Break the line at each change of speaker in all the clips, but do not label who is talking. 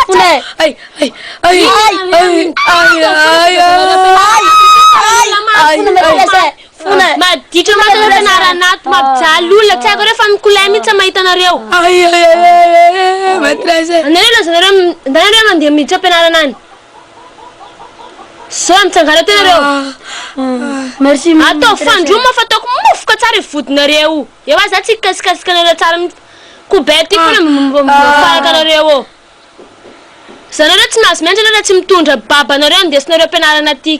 Fona e.
Ay, ay, ay, ay, ay, ay, ay, ay.
Ay, fona maîtresse e. Fona e.
Maditra maty anareo fianarana ato, mampijaly olona, tsy haiko reo fa mikolay mihitsy mahita anareo.
Ay, ay, ay, ay, ay, maîtresse.
Anareo lazanareo, anareo mandeha miditra am-pianarana any. Zao mitsangana teo nareo.
Merci.
Ataovy fandroa fa ataoko mofoka tsara io vodinareo. Eo aza tsy hikasikasika anareo tsara mihitsy. Kobay ty foana mifaraka anareo eo. Zanareo tsy mahazo mianatra nareo raha tsy mitondra babanareo andesinareo ampianarana aty.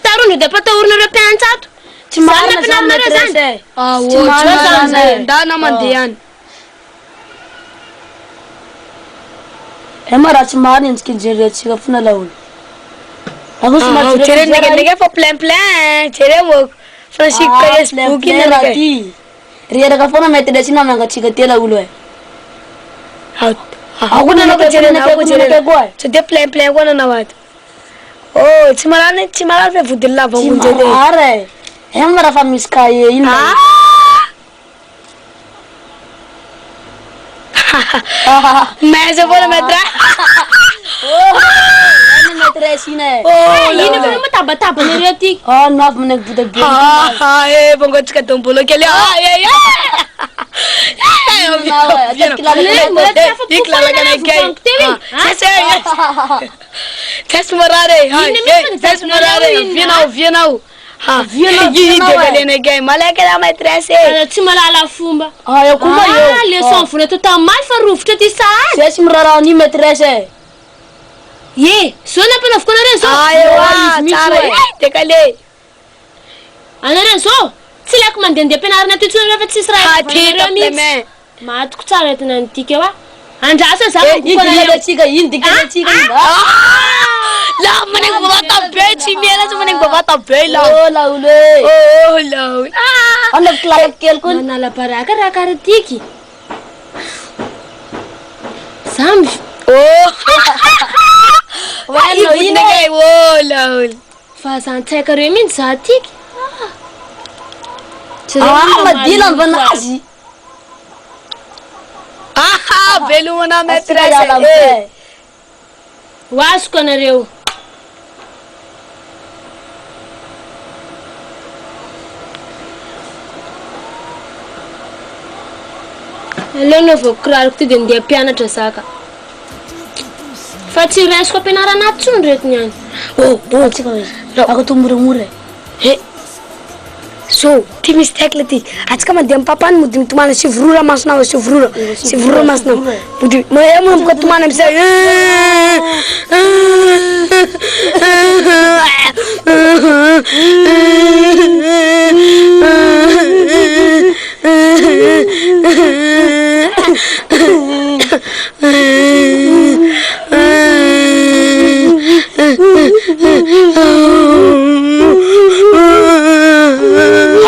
Tarondro dia ampatahorinareo mpianatra ato.
Tsy
Zany
marina zany
nampianarinareo zany.
maîtresse e.
Ah,
Tsy
oh,
marina
tsy
zany
marina
e.
Ndana mandeha any.
Eh ma raha tsy marina enjikenjerentsika foana laolo. Ako sy
Ah,
mahajereo
jereo
amizay raha
ndraiky ndraiky fa plein plein, jereo moa. Fa nasiako
Ah,
cahier sy
plein
boky
plein raha
ndraiky.
ty. Reraka foana maîtresse iny mangatsiaka ty laolo e.
Ah,
Ako
ako nanao
nanakaiky
jerena, ako
nanakaiky
jerena.
nanakaiky koa e.
Sao dia plein plein koa nanao ato. Oh, tsy marary, tsy marary ve vodiny lava
Tsy
vonjy edy.
marary e. Eh ma raha fa misy cahier iny laolo.
Ah! Maiza foana maître.
Oh, iny maîtresse iny e.
Oh,
Ino fa moa tabataba anareo aty.
Ah, no avy manaiky boda be.
Ah, ah, eh, bongo tsika tombolo kely. Ah, eh, eh. Test marare, test marare, vianao, vianao. Ha, vianao, vianao, malaka la maîtresse.
Ana tsy mahalala fomba.
Ah, eo koa ma eo.
Ah, leçon vola atao tamin'ny fa rovitra ty sahady.
Zay tsy miraharaha an'io maîtresse e.
Ye, zao nampanaoviko anareo zao.
Ah, ewa,
izy mihitsy
tsara.
io e.
Eh, décalé.
Anareo zao, tsy ilaiko mandehandeha ampianarana aty intsony nareo fa tsisy raha
Ah, ty
iovanareo mihitsy.
plein.
Matiko tsara entina an'ity eo ah. Andraso za
Eh,
mangoka
iny
anareo.
dikely iny dikely antsika iny. Ah,
La manengo bavata be tsy miela tsy manengo bavata be la.
oh laolo e.
Oh la. Ah.
Ana kilalako kely koa.
Manala baraka raha karaha tiky. Za mi-
Oh.
Wa
Ino
ino
ino
e.
Oh la.
Fa zan-tsaika reo mihitsy za tiky. Ah. Tsy reo
Ah,
mihitsy
madila
mamaly
mivanazy.
Ah, velomana
Asika
maîtresse.
hiala
Eh.
amizay.
Ho azoko anareo. Aleo anaovako kiraroko ty dia andeha hampianatra zaka. Fa tsy raisiko ampianarana ato intsony reto niany.
Oh, oh.
Atsika izy. Ako to moramora e.
Eh. So, ty misy tacle ty. Atsika mandeha amin'ny papany mody mitomany sivorora masonao, sivorora. Sivorora masonao. Mody mahay manomboka tomany amizay.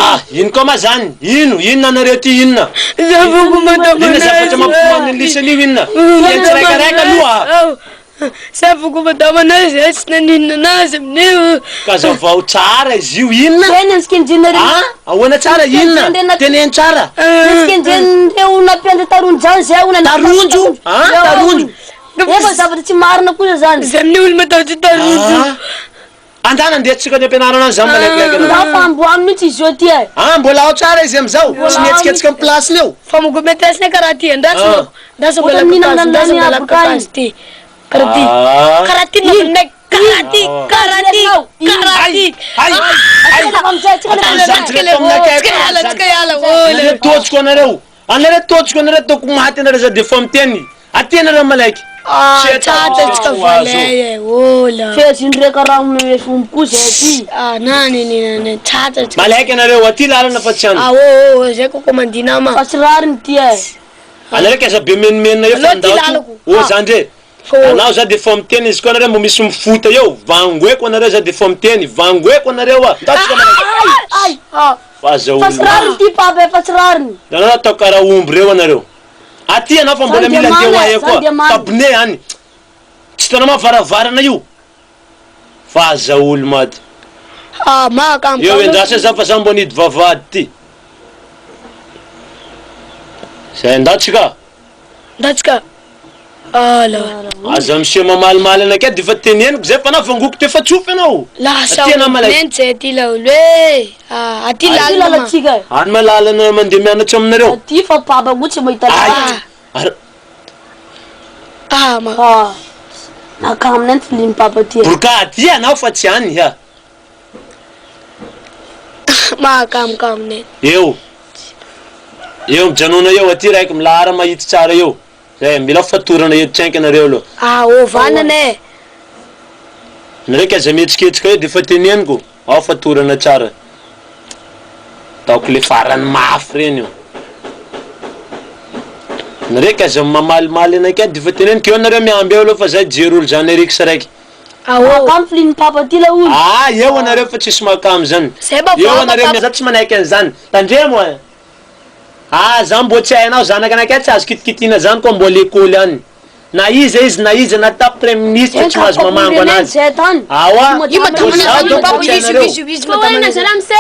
Ah, ino koa ma zany? Ino? Inona anareo ty inona?
Zavoko
Inona zavatra mampitomany ny lisany io inona? Teny tsiraikaraika aloha.
Zavoko madama anazy eh, tsy naninona anazy amin'io.
Ka zavao tsara izy io inona?
Zay ny antsikenjenareo.
Ah, ahoana tsara inona? Teneno tsara.
Antsikenjenareo nampianatra taronjo zany zay ona.
Taronjo? Ah, taronjo.
Efa zavatra tsy marina kosa zany.
Zay amin'ny olo matahotra taronjo.
Ah. Andana andeha tsika any am-pianarana any zany malakilaky anareo.
Nda fa amboany mihitsy izy io ty e.
Ah, mbola ao tsara izy amizao. Tsy mihetsiketsika amin'ny place-ny eo.
Fa moko maîtresse ne karaha ty andraso
Ah.
ah. Andraso
Ohatran'ny
mbola
mihinana
kakazo, andraso
lany
mbola
aboka
kakazo
iny.
ty. Karaha ty.
Ah.
Karaha ty nofo karaha ty, karaha ty, karaha ty.
Ay, ay.
Tsika amizay, tsika
Zany
amizay.
tsy reto aminakay
Tsika hiala,
zany.
tsika hiala. Oh,
Anareo totsiko anareo. Anareo totsiko anareo ataoko maty anareo za de fa miteny. Aty anareo malaiky.
Ah,
Tsy
tsatra
atao,
tsika
tsy ho azo.
valay e. Oh la.
Fehazindreka raha omeme fombo koa zay ty.
Ah, na ne ne ne tsatra tsika.
Malaiky anareo aty lalana fa tsy any.
Ah, oh, oh, zay koko mandina ma.
Fa tsy rariny ty e.
Anareo kasa be menomenona eo fa
Aleo ty
andao
lalako.
to. Oh zandre.
Fô-
Anao za de fa miteny izy koa anareo mbo misy mifota eo. Vangoeko anareo za de fa miteny. Vangoeko anareo ah. Ndao tsika malaiky.
Ay,
Ah,
Fa aza
fa tsy
olo.
rariny ty papa e, fa tsy rariny.
Anareo atao karaha omby reo anareo. Aty anao fa mbola
Zany dia
mila andeha ho
mana,
aia
zany
koa.
dia mana.
Tabone any. Tsy hitanao ma varavarana io. Fa aza olo mady.
ah, maka
Eo endrasa za fa za mbo nidy vavahady ty. Zay andao tsika.
Ndatsika. Ala.
Aza miseho mamalimaly anakay de efa teneniko zay fa na vangoko to efa tsofy anao.
Lasa
Aty anah malay.
Nentsy zay aty laolo e. Ah, aty
Aty
lalana ma.
lalantsika e.
Any ma lalana mandeha mianatra aminareo.
Aty fa papa koa tsy mahita
Ay.
lalana.
Ary
Ah, ma.
Ah. Naka aminay ny filian'i papa ty e.
Boka aty anao fa tsy any ha.
Mahakamokamo neny.
Eo. Eo mijanona eo aty raiky milahara mahitsy tsara eo. Zay, mila fatorana eto tsenky nareo aloha.
Ah, ovanana e.
Nareo ka aza mihetsiketsika eo de efa teneniko, ao fatorana tsara. Ataoko le farany mafy reny io. Nareo ka aza mamalimaly anakay de efa teneniko, eo nareo miamby eo aloha fa zay hijery olo zany ery tsiraiky.
Ao.
Mahakamo filin'i papa ty laolo.
Ah, eo anareo fa tsisy mahakamo zany.
Zay mba
Eo
vava
anareo
papa.
za tsy manaiky an'izany. Tandremo eh. Ah za mbô tsy hainao zanaka anakay tsy azo kitikitina zany koa mbô lekôly any. Na iza izy na iza na ta praiministra tsy mahazo mamango anazy. Aoa,
Io
mbô
madama
zaho
io
donc mbô
papa
tsy
izy
hainareo.
izy izy
Fa
madama
hoenina zay ramose?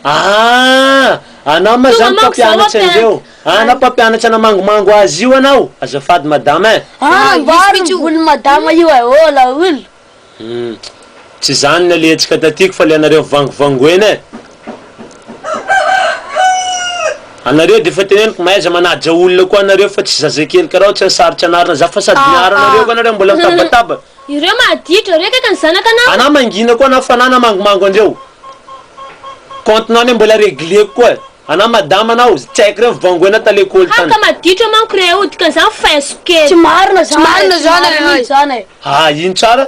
Ah, anao ma
Tonga
zany
manko zao
mpampianatsa andreo.
ampianatra.
Anao mpampianatsa namangomango azy io anao. Azafady madama eh.
Ah,
Ah, izy
amboary
mihitsy
ny
io.
volon'i madama io e. Oh laolo.
Hum, tsy zany ny alehetsika taty ko fa le anareo vangovangoena e! Anareo de efa teneniko mahaiza manaja olona koa anareo fa tsy zazakely karaha ohatran'ny sarotra anarina za fa sady miaro anareo koa anareo mbola mitabataba.
Ireo maditra, ireo akaiky ny zanakanao.
Anah mangina koa anah fa anah namangomango andreo. Compte nao anie mbola regleko koa e! Anah madama anao, tsy haiko reo vangoena ta lekôly tany.
Haka maditra manko reo, dikan'izany faiso kely.
Tsy marina zany.
Tsy marina
Tsy marina
zany,
mihitsy zany e.
Ah ino tsara?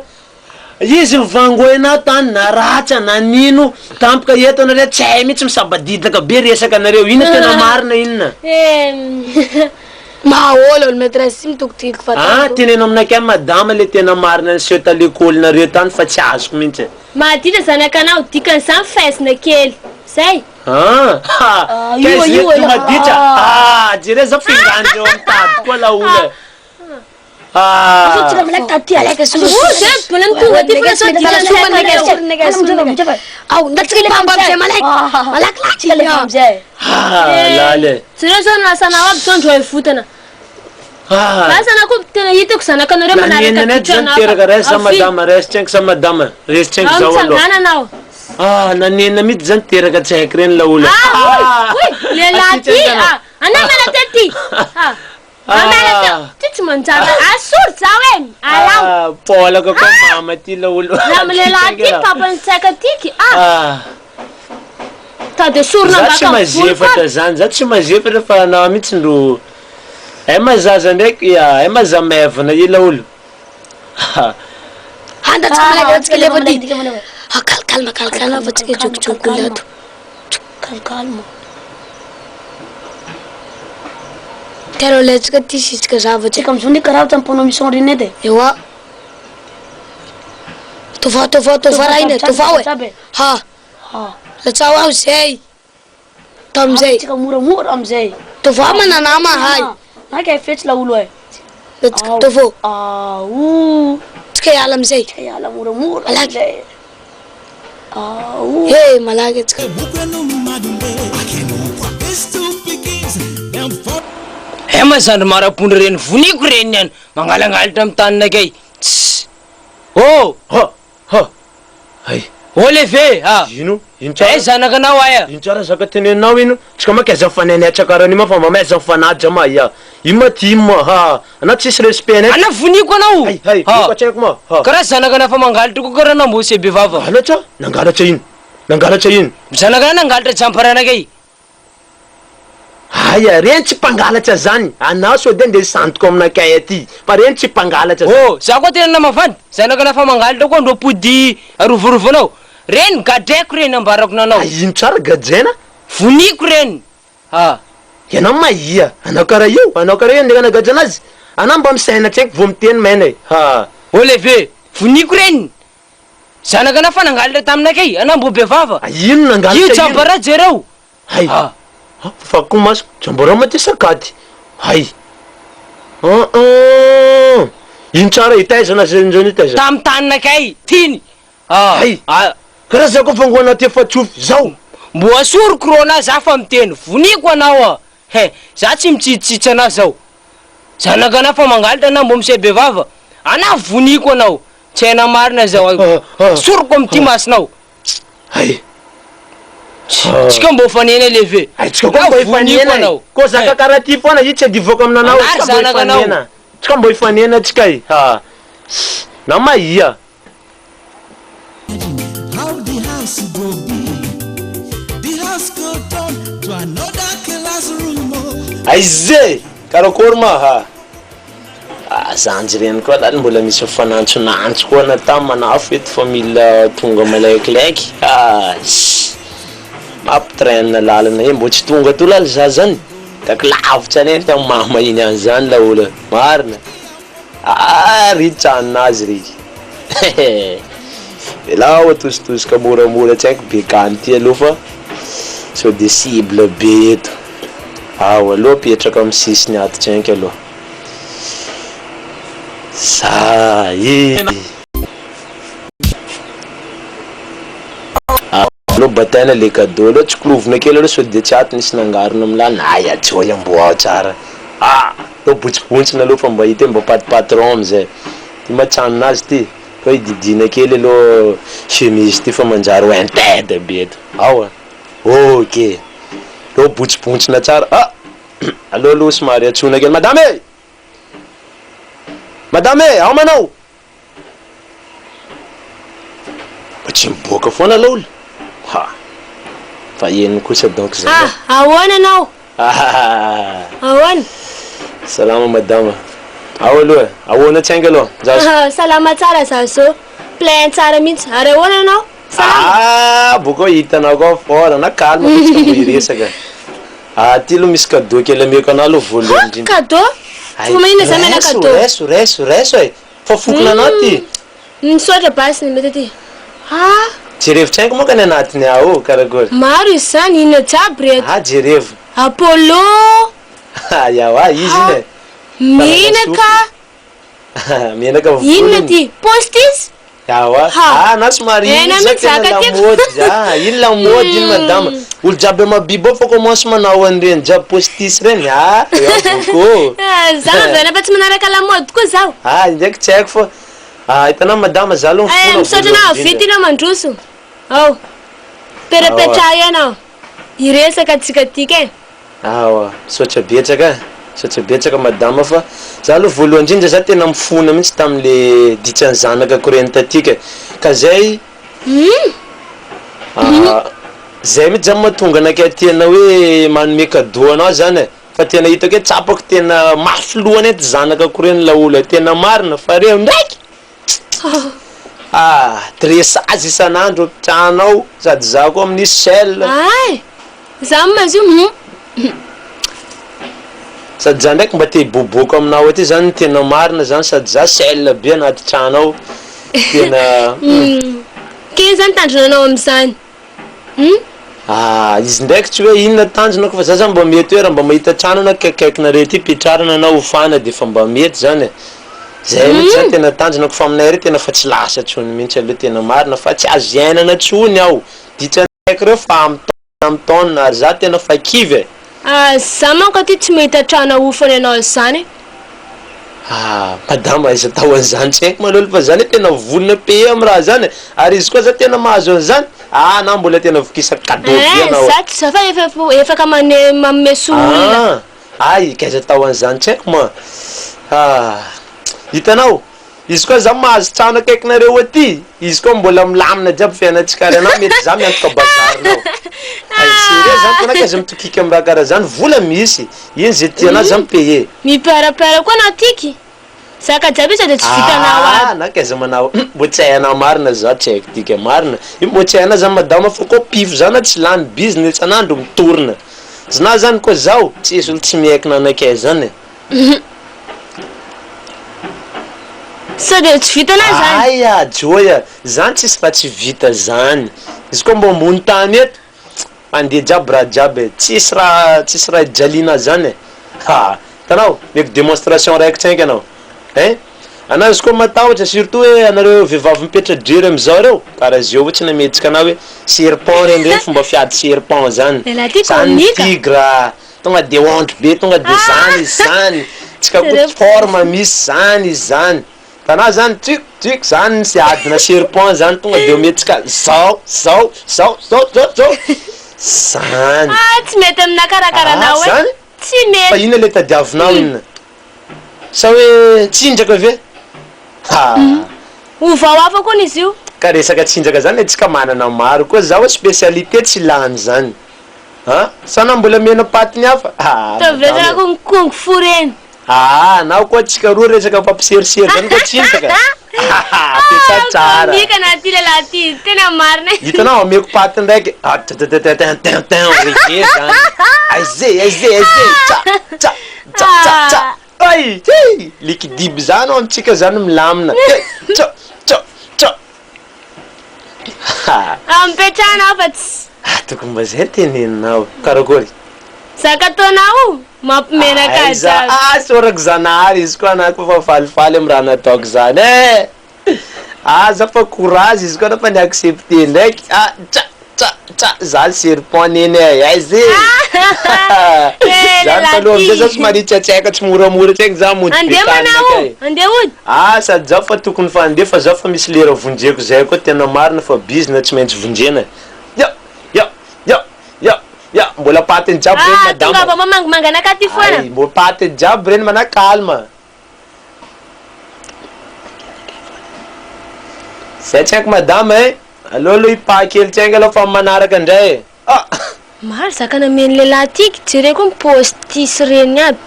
Izy mivangoena tany na ratsa na nino tampoka eto anareo tsy hay mihitsy misabadidaka be resaka anareo inona tena marina inona?
Eh.
Mahaolo olo maîtresse tsy mitokitoky fa
Ah teneno aminakay madama le tena marina niseho ta lekôly nareo tany fa tsy azoko mihitsy.
Maditra zanakanao, dikan'izany faizina kely. Zay.
Ah ha!
Ah,
Kay
io
izy
io
reto maditra ah jereo zao fingandreo amin'ny tady koa laolo e. Ah. Ah, laly e.
Jereo zao ny lasanao aby zao ndroy votana.
Ah.
Lasana koa tena hitako zanakanareo manaraka
Nanenina eto zany teraka resy za madama resy tsy haiko za madama resy tsy haiko
Ao
zaho aloha.
mitsangana anao.
Ah nanenina mihitsy zany teraka tsy haiko reny laolo.
Ah, oy, oy, lehilahy ty, ah, anao miala teo ty. Ah. Amela teo, ty tsy manjary. Asory zaho e, alao.
Ah, polaka koa mama ty laolo.
Raha amy lehilahy ty papany tsy haiko atiky. Ah.
Ah.
Tady esorina
Za tsy
ambaka ny volo
mazefatra
koa.
zany, za tsy mazefatra fa anao mihitsy ndro ay ma zaza ndraiky ya, ay ma za maivana io laolo.
Anda tsika malaky raha tsika lefa ty. Ah, calme calme calme calme fa tsika jokojoko olona ato.
Calme.
Tena alaintsika ty isitsika zavatra.
Tsika amizao ne karaha ohatran'ny mpanao mission reny edy e.
Ewa. Tovao tovao tovao raha iny e, tovao e. Ha.
Ha.
Latsao aho zay. Tamizay.
Tsika moramora amizay.
Tovao mananama hay.
Na kay fetsy laolo e.
Latsika tovao.
Ao.
Tsika hiala amizay.
Tsika hiala moramora
Malaky.
amizay. Ao.
He malaky atsika.
He ma zandry marapondra reny voniko reny any mangalangalitra am tanina kay tss oh
Ha ha hay.
Oh leve ah
Ino? Ino tsara?
Eh zanaka anao aia?
Ino tsara zaka teneninao ino? Tsika manko aiza mifanenetsa karaha an'io ma fa mba mahaiza mifanaja ma ia. Ino ma ty ino ma ha. Anao tsisy respect anay.
Anao voniko anao.
Hay hay,
Ha.
io tsy haiko ma ha.
Karaha zanaka anao fa mangalatra koa karaha namboase be vava.
Nangalatra? Nangalatra ino? Nangalatra ino?
Zanaka anao nangalatra jamparana kay.
Aya, reny tsy mpangalatra zany, anao sao de ndeha hisandoko aminakay aty, fa reny tsy mpangalatra zany.
Oh, za koa tena namavandy, zanaka lafa mangalatra koa ndro pody arovorovanao, reny gadraiko reny ambarako nanao.
Ah ino tsara gadraina?
Voniko reny ah.
Ianao mahia, anao karaha io, anao karaha io andeha hanagadra anazy, anao mba misaina tsy haiko vao miteny maina e, ha.
Oh leve, voniko reny, zanaka anao fa nangalatra taminakay, anao mbo be vava.
Ah ino nangalatra
Io
ino?
jambara jereo.
Hay!
Ah.
Ah, fako masoko, jambara ma ty sakaty. Hay! Ah ah! Ino tsara hitaiza na zay nzao nitaiza?
Tam taninakay, tiny. Ah.
Hay!
Ah.
Karaha za koa fangoana aty efa tsofy, zao!
Mbo asoriko rô na za fa miteny, voniko anao ah. He, za tsy mitsitsitsy anao zao. Zanaka anah fa mangalatra anah mbô miseho be vava. Anah voniko anao. Tsy hainah marina zao. Soroko amin'ity masonao.
Hay.
Tsika mbô hifanena leve.
Hay tsika koa mbô hifanena e. Koa zaka karaha ty foana io tsy adivako aminanao.
Anary zanaka anao.
Tsika mbô hifanena tsika e. Ha. Na mahia.
How the house go be? The house go turn to another classroom oh.
Aiza e! Karakôry ma ha! Ah zandry reny koa lany mbola misy mifanantsonantso koa na tam manafo eto fa mila tonga malaikilaiky ah! Mampitrain lalana e! Mbô tsy tonga to laly za zany! Hitako lavitra any tam mama iny any zany laolo e! Marina! Ah ry tranon'azy ry hehe Elah atositosika moramora tsy haiko bekany ty aloha fa sao de cible be eto. Ao aloha apetraka amin'ny sisiny ato tsy haiko aloha. Zay. Aleo bataina le cadeau aleo tsikolovina kely aloha sao de tsy ato nisy nangarona amla ay ajoy amboao tsara ah! Aleo bontsibontsina aloha fa mba hita hoe mba pat patron amizay ty ma tranon'azy ty fa hididiana kely aloha chemise ty fa manjary ho intède be eto ao a! Ok aleo bontsibontsina tsara ah! Aleo aloha somary antsoina kely madame e! Madame e! Ao manao! Mba tsy miboaka foana laolo ha! Fa henony kosa donc zany
Ah, ahoana anao? Ahoana?
Salama madama. Ao aloha e. Ahoana tsy hainga aloha? Zaza.
Salama tsara za zao. Plein tsara mihitsy. Ary ahoana anao? Salama?
Ah, boko hitanao koa fort na calme fa tsika mbo hiresaka. Ah, ty aloha misy cadeau kely ameko anao aloha voalohany indrindra.
Cadeau? Fa maninona za omena cadeau?
Raiso, raiso, raiso e. Fa fokona anao ty.
Misaotra basy ny mety aty. Ah!
Jerevo tsy haiko manko ny anatiny ao oh, karakory.
Maro izy zany, inona jiaby reto?
Ah jerevo.
Apollo.
Ah yawa, izy iny e.
Menaka.
Menaka volony.
Inona ty? Post-it?
Yawa.
Ha.
Ah na somary
Eh,
iny
na
izy
mihitsy
tena
zaka tiako.
lamaody. Ah, iny lamaody iny madama. Olo jiaby mabibo ao fa commence manao an'ireny jiaby post-it reny. Ah, eo boko.
Ah, za maverina fa tsy manaraka lamaody koa zaho.
Ah, indraiky tsy haiko fa ah, hitanao madama za aloha
Eh,
mifona
misaotra anao,
voalohany
vita
indrindra.
ianao mandroso. Ao. Petrapetraha eo ianao. Hiresaka tsika tiaka e.
Awa, misaotra betsaka a, misaotra betsaka madama fa za aloha voalohany indrindra za tena mifona mihitsy tamin'le ditran'ny zanakako reny taty ka, ka zay zay mihitsy zany mahatonga anakay tena hoe manome cadeau anao zany e, fa tena hitako hoe tsapako tena mafy loha anie ty zanakako reny laolo e, tena marina fa reo ndraiky Ah, dressage isan'andro an-trano ao sady za koa amin'ny sel.
Ay! Za mazoa hum.
Sady za ndraiky mba te hiboboka aminao aty zany ny tena marina zany sady za sel be anaty trano ao tena
hum. K'ino zany tanjona anao amin'izany? Hum?
Ah, izy ndraiky tsy hoe inona tanjona ko fa za zany mba mety hoe raha mba mahita trano anao akaikikaikinareo aty ipetrarana na hofana de efa mba mety zany e, zay mihitsy zany tena tanjona ko fa aminay ary tena fa tsy lasa tsony mihitsy aloha tena marina fa tsy azo iainana tsony ao, ditran'aiko reo fa am taona am taona ary za tena fa kivy e.
Ah, za manko aty tsy mahita trano ahofana ianao zany e.
Ah, madama aiza atao an'izany tsy haiko malôlo fa zany tena vonona payer am raha zany e, ary izy koa za tena mahazo an'izany, ah na mbola tena vokisako cadeau be
Eh,
anao e.
za tsy za fa efa efaka mane manome soa olona.
Ah, ay k'aiza atao an'izany tsy haiko ma, ah, hitanao, Izy koa za mahazo trano akaikinareo aty, izy koa mbola milamina jiaby fiainantsika ary anao mety za miantoka bazarinao. Hay serieux zany tanà k'aiza mitokiky am raha karaha zany, vola misy, iny ze tianao za mi-payer.
Miparapara koa anao tiky, zaka jiaby io sady tsy vitanao
Aah
aby.
na k'aiza manao hum mbô tsy hainao marina za tsy haiko dika marina, io mbô tsy hainao zany madama fa koa pifo zany aho tsy lany bizina isan'andro mitorina, znah zany koa zaho tsisy olo tsy miaiky nanakay zany e.
Sao dia tsy vita anah zany?
Ay ah Joy ah, zany tsisy raha tsy vita zany, izy koa mbô ambony tany eto, mandeha jiaby raha jiaby e, tsisy raha tsisy raha ijaliana zany e, ha, hitanao, omeko démonstration raiky tsenky anao, hein, anao izy koa matahotra surtout hoe anareo vehivavy mipetra-drery amizao reo, karaha zeo avao tsy nametsika anah hoe serpent reny reny fomba fiady serpent zany,
Elah ty
zany
comique.
tigre. Tonga de honte be tonga de zany izy zany. Tsika koa forme misy zany izy zany. Hitanao zany tsuc tsuc zany misy adina serpent zany tonga de omentsika zao zao zao zao zao zao. Zany.
Ah tsy mety aminà karakara-nao
Ah
e.
zany?
Tsy
Fa
mety.
inona le tadiavinao inona? Sa hoe tsinjaka ve? Ha.
Ovao hafa kony izy io.
Ka resaka tsinjaka zany antsika manana maro koa, zaho spécialité tsy lany zany. An! Sa anao mbola mena patiny hafa? Aa
Ataovy
madama
resaka
e.
kung kung fu reny.
Aa anao koa antsika roa resaka mifampiseriseri zany koa tsinjaka. Ampiasao tsara.
Komika na ty lehilahy ty, tena marina e.
Hitanao ameko paty ndraiky, ah tatatatatatin reggae zany. Aize aize aize tsa tsa tsa tsa tsa. Ay! Hey! Likidiby zany ao amintsika zany milamina. Hey! Tsa tsa tsa. Ha!
Ampetrahana aho fa tsy.
Ah, tokony mba zay teneninao. Karakory?
Zaka ataonao mampimenaka
Aiza?
jiaby.
Ah, sorako Zanahary izy koa anah koa fa falifaly am raha nataoko zany eh! Ah, za fa courage izy koa anah fa ni-accepter ndraiky. Ah, tsa! Tsa tsa za serpent neny eh aiza e
Eh,
Zany taloha amizay za
lehilahy ty.
somary hitsatsaika tsy moramora tsaika za mody be
Andeha
tany
manao,
nakay.
andeha hody.
Ah sady zaho fa tokony fa andeha fa zaho fa misy lera vonjeko zay koa tena marina fa bizna tsy maintsy vonjena ya ya ya ya ya mbola patiny jiaby reny
Ah,
madama
tongava mamangimanga anakahy ty foana.
Ay mbo patiny jiaby reny mana calme. Zay tsy haiko madama eh! Aleo aloha hipaha kely tsy hainga aloha fa amin'ny manaraka indray eh! Ah!
Maro zaka namen'ny lehilahy ty jereo koa ny paosy ty sy reny aby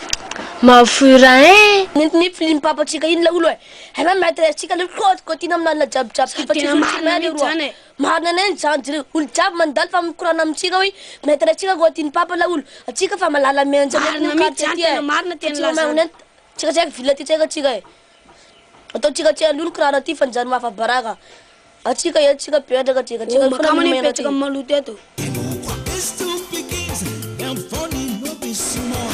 mahafoy ra hein.
Nentin'ny film papatsika iny laolo e! Hay ma maîtresse tsika le kôty kôtina amin'ny lalina jiaby jiaby ty fa tsisy olo tsy mahay leroa. Marina anay zany jereo olo jiaby mandalo fa mikorana amintsika hoe maîtresse tsika kôtiny papa laolo atsika fa malala mianjy
Marina mihitsy zany, tena marina tena lazana.
Tsika tsy haiko ville ty tsy haiko atsika e. Ataontsika tsy aloha ny kiraro aty fa njary mahafa-baraka. Atsika eto tsika mpipetraka atsika tsika
Oh,
foana
makama anie
mimena
mipetraka
aty.
amin'ny maloto eto.
These two pikins, them funny no be small.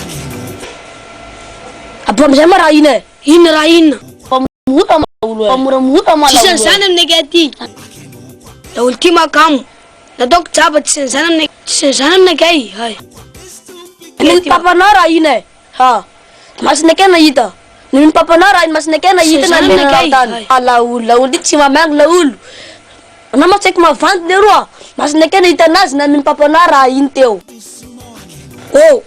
Aboa amizay ma raha ina e.
Inona raha inona?
Fa mora ma olo e. Fa moramora ma
Tsisy
laolo e.
an'izany aminay aty aty. Laolo ty makamo. Nataoko jaba tsisy an'izany aminay tsisy an'izany aminay kay. Hay.
Ny papanao raha ina e. Ha! Masina kay nahita. Ny mino papanao raha masina kay nahita na mino anao tany. Ha laolo laolo ty tsy mamangy laolo. Anao mantsy tsy haiko mavandy leroa. Masina kay nahita anazy na mino papanao raha iny teo.
Oh!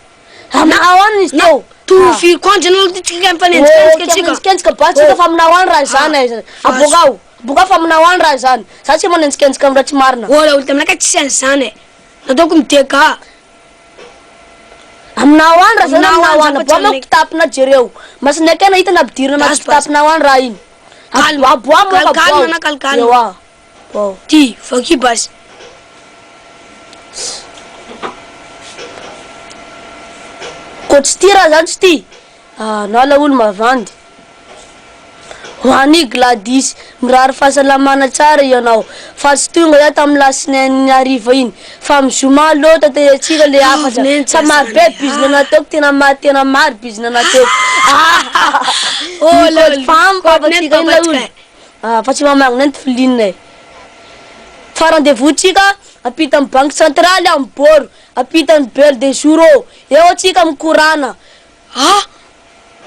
Aminao any izy teo.
To firy konjy anao ty tsika mifanenjikenjika tsika.
Mifanenjikenjika ba tsika fa aminao any raha izany e. Aboakao. Aboakao fa aminao any raha izany. Za tsy manenjikenjika amin'ny raha tsy marina.
Oh laolo ty aminay kay tsisy an'izany e. Nataoko midega.
Aminao any raha zany
Aminao
aminao
any
any
zany fa
aboa
tsy
manko kitapona jereo masina kay nahita nampidirina anaty
Gasy basy.
kitapona any raha iny
Calme.
aboa manko
Calme, calme
aboa
ana, calme, calme.
ewa bao
Ty, vaky basy.
Koa tsy tia raha zany tsy tia anao laolo mavandy Ho an'i Gladys, mirary fahasalamana tsara ianao fa tsy tonga iaho tamin'ny lasinainy hariva iny fa amin'ny zoma aloha tanterantsika le hafatra fa maro be bizina nataoko tena maro tena maro bizina nataoko Mikôdy fam papantsika iny laolo fa tsy mamangona ny filinina e fa rendez-vous tsika ampitan'ny banque centrale amin'ny bord ampitan'ny belle de jour ô eo atsika mikorana
Ah!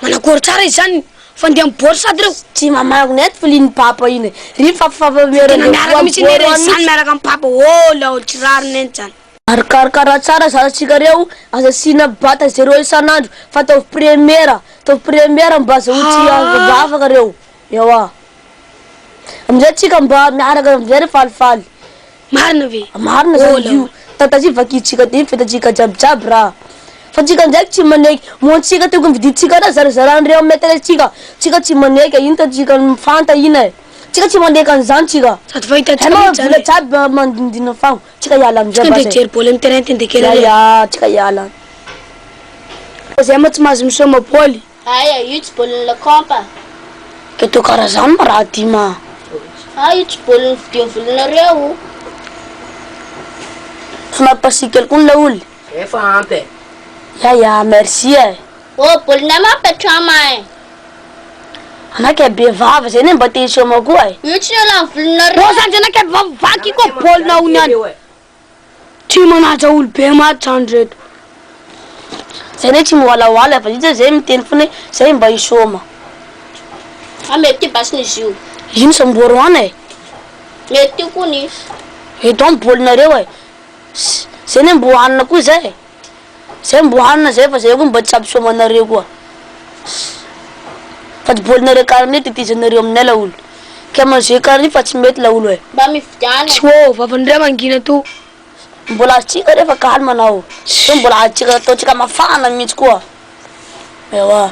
Manakory tsara izy zany fa ndeha mibory sady reo.
Tsy mamangona eto filin'i papa iny e. Ry mifampifampiamera
Tena
rendez-vous
miaraka
amin'ny
mihitsy anie
bord
reny
any
zany
mihitsy.
miaraka amin'ny papa oh là tsy rariny eny zany.
Ary karakara tsara zanatsika reo, aza asiana bata zéro isan'andro fa ataovy première, ataovy première mba azahoantsika mba afaka reo. Ewa. Amizay tsika mba miaraka amizay re falifaly.
Marina ve?
Marina zany io. Tantara vakintsika ty fetantsika jiaby jiaby raha. Fa tsika ndraiky tsy maneky. Moa tsika tokony vidintsika raha zarazaran'ireo amin'ny maîtresse tsika. Tsika tsy maneky ino tantsika mifanta ina e. Tsika tsy maneky an'izany tsika.
Sady fa hitantsika
Hay
mihitsy
vola
zany e.
jiaby mandindina fagno. Tsika hiala amizay
Tsika
basy
ndeha
e.
hijery baoly amin'ny terrain tende kely
Ya
ary e.
ya tsika hiala.
Zay moa tsy mahazo misaoma baoly.
Aya, io tsy baolin'ny Lacombe a.
Ke toa karaha zany ma raha ty ma.
Ah, io tsy baolin'ny vidian'ny volonareo.
Somary pasika kely koa ny laoly.
Efa ampy e.
Ya ya, merci e.
Oh, baolinay ma apetrama e.
Anah kay be vava zay ne mba te hisaoma koa e.
Io tsy nialan'ny volonareo.
Ô zandry anah kay vaky koa baolina ony any. Tsy manaja olobe maty zany reto.
Zay ne tsy miwalawala fa zay zay miteny foana hoe zay mba hisôma.
Ah mety ty basin'izy io.
Ino sambory hoana e?
Mety ty kony.
Eto amin'ny baolinareo e. Zay ne mbo hanina koa zay e. Zay mbo hanina zay fa zay koa mba tsy hampisôma anareo koa. Fa ty baolinareo karany io tetezanareo aminay laolo. Ka manjeu karany io fa tsy mety laolo e.
Mba mividiana e.
Tsy ô, vavan'ndreo mangina to.
Mbola azontsika refa calme anao. Sao mbola azontsika ataontsika mafana mihitsy koa. Ewa,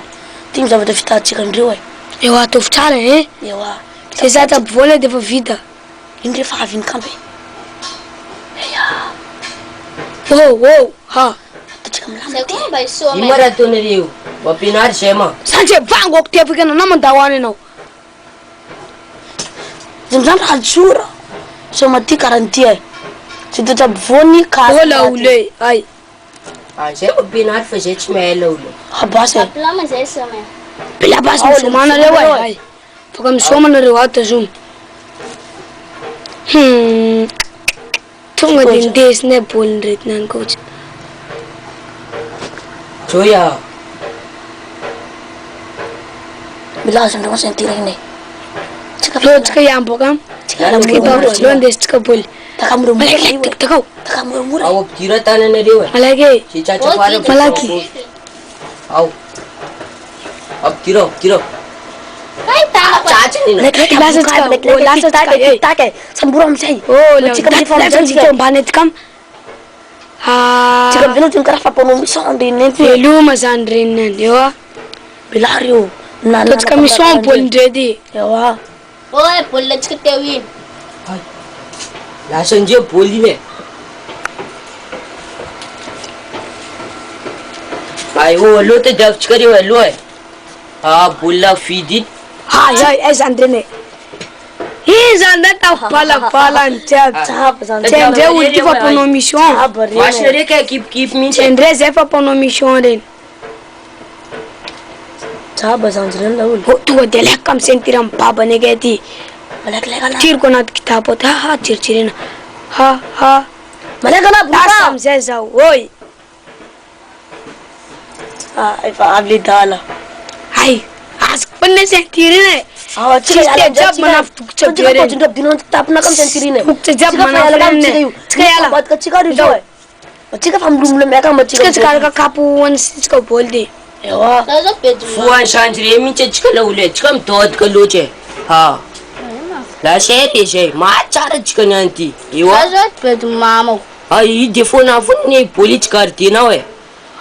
ty ny zavatra fitahantsika andreo e.
Ewa, ataovy tsara e.
Ewa.
Zay zatra ampovoany de efa vita.
Iny refa avy iny kampe. Eya.
Oh oh ha.
Ataontsika milamina
Zay
ty.
koa mba hisôma
Ino
e.
ma raha ataonareo? Mba ampianaro zay ma.
Zany vango tepaka anao na mandao any anao.
Izy amizany raha tsora. Sao maty karaha ty e. Tsy toetra ampovoany ka.
Ola ole ay.
Ah, zay mampianary fa zay tsy mahay laolo.
Abasy e.
Ampilama zay sôma e.
Bila basy misôma nareo ay. Ay. Afaka misôma nareo ato tazomy. Tonga de ndesinay baolina retina any coach.
Joya.
Milaza andreo ceinture iny e. Tsika
Leo tsika hiamboka.
Tsika hiala
Tsika
moramora
hiamboka. Leo ndesintsika baolina.
Taka moramora
Malaky
io e.
tak takao.
Taka moramora.
Ao ampidira tananareo e.
Malaky e.
Zay tratra fara
Malaky.
Ao. Ampidira, ampidira.
Ay tanako.
Tratra nina.
Like
Lasa tsika. Oh, lasa tsika. Eh.
Tak e. Sambora amizay.
Oh, leo.
Tsika milefa
Lasa
amizay
tsika
tsika.
ambany aty kam. Ah.
Tsika amizay no karaha fampanao mission de nenty.
Veloma zany reniny any eo a.
Milary io.
Ataontsika mission baolina ndray ty.
Ewa.
Oe baolina tsika teo iny.
Ay. Lasa ndre baolina e. Ay, oh, aloha tadiavintsika reo aloha e. Ah, baolina vidy iny.
Ay ay ay zany reny e. Iny zany ndray tafibalabala ny jiaby.
Tsaba zany.
Tsy ndray olo ty fa mpanao mission.
Tsaba reny.
Masina reka ekipikipy mihitsy.
Tsy ndray zay fa mpanao mission reny.
Tsaba zany reny laolo.
Oh, tonga de alaiko amy ceinture amy babany akay ty.
Malaky laika la.
Tiriko anaty kitapo aty. Ha ha jerijirena. Ha ha.
Malaky la
Lasa
boka.
amizay zaho. Oi.
Ah, efa avy le dala.
Ay, azoko foana ceinture iny e.
Ah, tsika
Tsisy
hiala
te jiaby
tsika.
manafy dokotra be
Tsika
reny.
tôjindreo ampidirina anaty kitapona kamy ceinture iny e.
Dokotra jiaby
Tsika fa
manafy
hiala kamy
reny
tsika
e.
io.
Tsika hiala.
Ambadika tsika ary zao e. Tsika fa milomilomay akamy tsika.
Tsika tsy karaka kapo hoan'ny baoly ty.
Ewa.
Za zao be dimy.
Fohan'ny sandry reny mihitsy antsika laolo e. Tsika midodika loatra e. Ha. Lasa e zay. Mahatsara antsika niany ty. Ewa.
Za zao be dimy mamako.
Ay, io de foana foana ny baolina tsy gardenao e.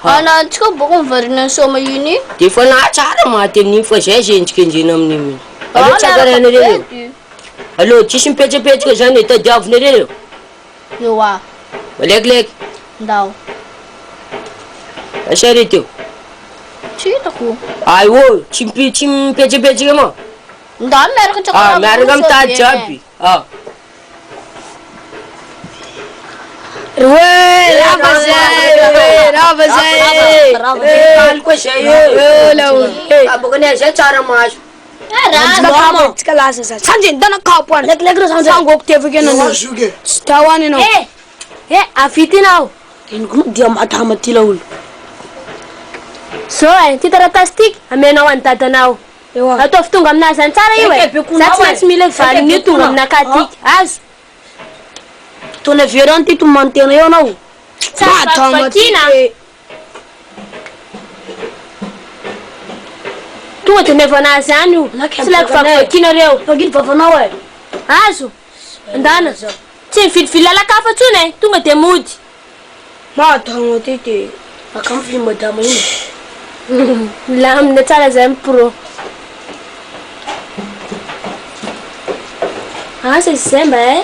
Ana antsika boko mivarina sôma iny.
De efa nahatsara maty amin'iny fa zay zay endrikendrena amin'iny mihitsy. Aleo
Ah,
tsakarainareo
miaraka
eo.
be
Aleo tsisy mipetrapetraka zany e, tadiavinareo eo.
Ewa.
Malakilaky.
Ndao.
Asa re teo.
Tsy hitako.
Ay ô, tsy mipe- tsy mipetrapetraka ma.
Ndao miaraka tsaka.
Ah, miaraka mitady jiaby. Ah.
Roe, rava zay, roe, rava zay.
Rava.
Kaly koa zay eo.
Eo laolo. Eh,
Kabaka ny zay tsara maso.
Tsika kapo, tsika lasa za. Sanjy, ndana kapo any.
Malakilaky reo zany.
Fangoko tevaka ianao.
Zoky.
Tsy tao any ianao.
Eh, eh, avitinao.
Ino koa dia madama ty laolo.
Zao e, ty taratasy tiky amenao an'i dadanao.
Ewa.
Ataovy tonga aminazy any tsara io e.
Eka, be konao
Za tsy
e.
maintsy mila valiny io
Eka, be
tonga
konao.
aminakahy tiky. Azo.
Taona very any ty tomany tena eo anao.
Tsara
Madama ty.
vakivakina. Tonga de mevo anazy any io.
Malaky
Tsy laiko
ampiakanay.
vakivakinareo.
Vangino vavanao e.
Azo. Andana. Tsy mivilivily lalakafa intsony e. Tonga de mody.
Madama ty ty.
Akamo fi madama iny.
Milamina tsara zay ny pro. Asa izy zay mba e.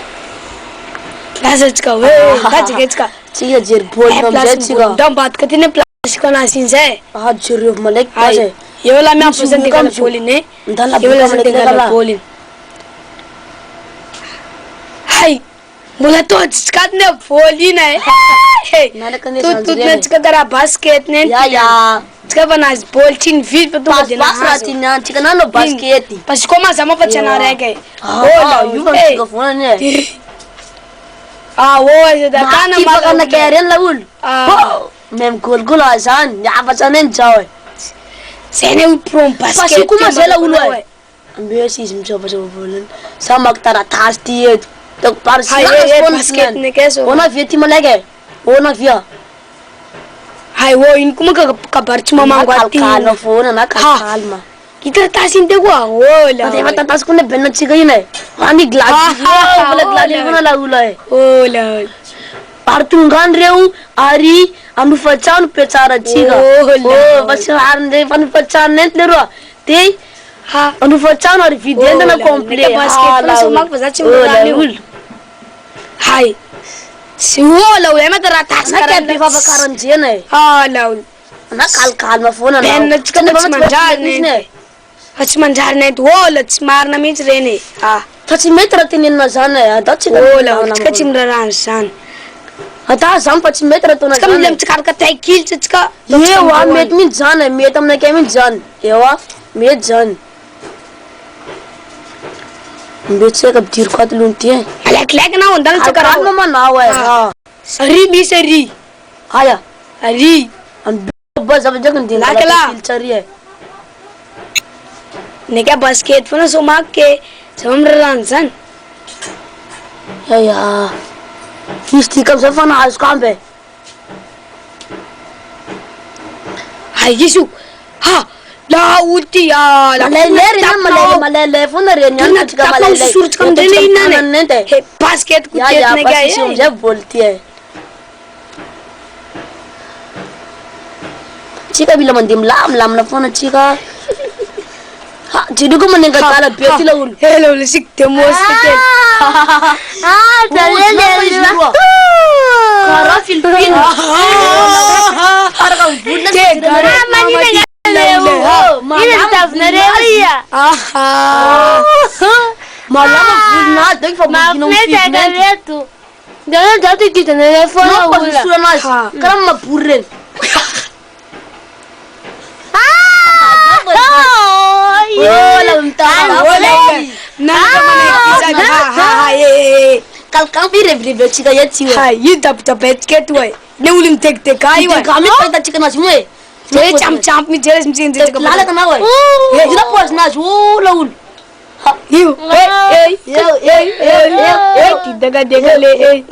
Lasa tsika hoe, lasa tsika.
Tsika jery baolina amizay tsika.
Ndao ambadika ty ny place anazy iny zay.
Ah, jereo malaky
Ay,
zay.
eo la miampo zany de gala baolina e.
Ndana
Eo la zany de
malakilaky
gala
la.
baolina. Hay, mbola tôjitsika ato ne baolina e. Hey,
Nanaka ne zany
Totototona antsika karaha basket ne.
Ya ya.
Tsika fa nahazo baoly tsy nividy fa tonga de
Pasy pasy raha
nahazo.
ty niany tsika nanao baskety.
Parce que comment za moa fa tsy anao raiky e.
Ah,
Oh la
io fa
eh.
mitsika foana ne.
Ah, oh, da kana
Maty fakana kay reny laolo.
Ah.
Oh. Même goal koa laha zany, miavatra anay ny jao e.
Zay anie olo pro am basket.
Fa koa ma zay la olo e. Ambesa izy mitsaovatsova voalohany. Za maka taratasy ty eto. Ataoko par
Hay, eh, basket ndraiky zao.
Ona avia ty malaiky e. Ona avia.
Hay ô, ino koa moa kabary tsy mamango aty.
Calme foana na calme.
I taratasy iny teo koa, ô la.
Efa taratasy koa ne ben antsika iny e. Any gladys, mbola gladys foana la olo e.
Ô la.
Ary tonga any reo ary anofa-trano mpiatsarantsika. Oh, fa tsy rariny regny fa anofa-trano nenty leroa. De anofa-trano ary vidy entana complet.
Ah, la olo. Hay. Tsy oh la olo, ay ma taratasy
karaha. Anakay be vava karanjena e.
Ah la olo.
Ana calme foana anao.
Ben tsika fa tsy mandrariny e. Fa tsy mandrariny ento oh tsy marina mihitsy reny e. Ah.
Fa tsy mety raha tenenina zany e. Andao tsika.
Oh la tsika tsy miraharaha an'izany.
Ata zany fa tsy mety raha ataonao
zany. Tsika mila mitsikaroka taikilitra tsika.
Ewa mety mihitsy zany e, mety aminakay mihitsy zany. Ewa mety zany. Mbe tsy haiko ampidiriko ato aloha ty e.
Malakilaky anao andalo tsika raha.
Calme manao e.
Ary misy ary.
Aia.
Ary.
Amboa zavatra ndraiky ny
Lakila.
filtra ary e.
Neka basket foana so mako ke. Za miraharaha an'izany.
Yaya. Izy ty kam zay fa nahazo kamby e.
Ay izy io. Ha! La olo ty ah la.
Malailay reny any malailay malailay foana reny any
Tena
tsika
tapinao
malailay.
sorotsika amindreny inona
Tanana
e.
nente.
He basket ko
Ya ya
tetina
pasisy
ka e.
amizay baoly ty e. Tsika mila mandeha milamina foana tsika. Ha, jereo koa manenga adala be ty la olo.
Hello, le sik de mos kely.
Ah,
zale Karaha Philippines. Araka mivolona sy jerena.
Ah, manina nareo. Ina ny tavinareo ia.
Aha.
Malama volona azy donc fa mangina
Mahafinaritra
mifidy
reto. Ndrao ndrao ty kitanareo foana
Nao
olona.
pazosorana azy. Karaha mabory reny. Oh, la mitana.
Oh la. Nanaka manaiky izany. Ha ha ha eh.
Kalikampy revirevy antsika eto ty.
Ha, io dabodabetsika eto e. Le olo mitegitega io e.
Mitega mihitsy fahitantsika anazy io e.
Zay tsampitsampy mihitsy zay mitsenjetseka.
Lalaka anao e. Io paozinazy oh la olo.
Io. Eh eh eh eh eh tidagadega le eh.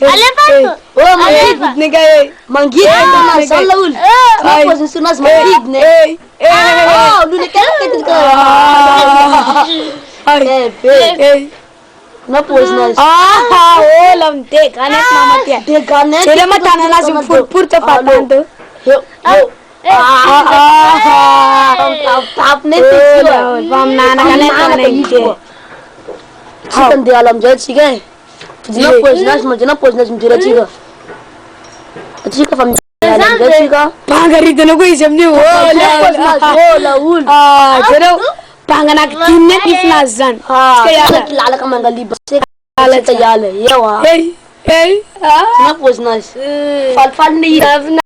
Alefa ato.
Oh mangidy.
Nega eh.
Mangidy anazy zany la olo.
Ay.
Paoziny anazy mangidy ne.
Eh eh.
Oh, lolo kely kely.
Ay.
Eh be.
Eh.
Na paozinazy.
Ah, oh la mitega any mama ty.
Degane.
Zay le matana anazy miforiporitra fa tanto.
Eo eo.
Ah ah.
Tapitapy ne
Oh
ty
la,
io.
fa minanaka anay
Minanaka izy koa. Tsika andeha ala amizay tsika e. Jina paozinazy ma jina paozinazy mijery atsika. Atsika fa miala amizay tsika.
Bangaridana koa izy amin'io. Oh la.
Paozinazy oh la olo.
Ah, jereo. Banga anaky dimy ne nifinazy zany.
Ah,
Tsika hiala.
lalaka mangaliba. Tsika tsika hiala. Eo ah.
Hey, hey. Ah.
Jina paozinazy. Falifaly ne izy.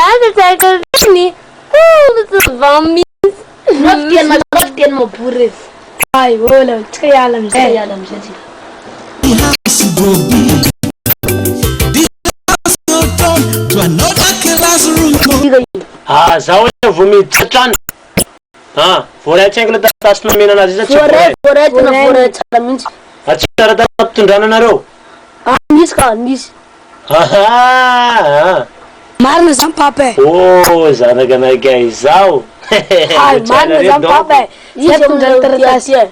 Asa tsaka reny.
Na fiteny na fiteny mabory reny.
Ay, oh la, tsika hiala
Tsika
amizay.
hiala amizay tsika.
The house go be. The house go turn to another classroom.
Tsika io.
Ah, zaho anie vao miditra an-trano. Ah, voaray tsy haiko le taratasy nomena anazy io sa tsy
Voaray
voaray?
voaray tena voaray tsara mihitsy.
Ah, tsy taratasy nampitondrana anareo?
Ah, nisy ka nisy.
Aha!
Marina zany papa e.
Oh, zanaka anakay izaho.
Ay, marina zany papa e.
Izy
Zay mpitondra ny
amin'ilay
taratasy.
ty e.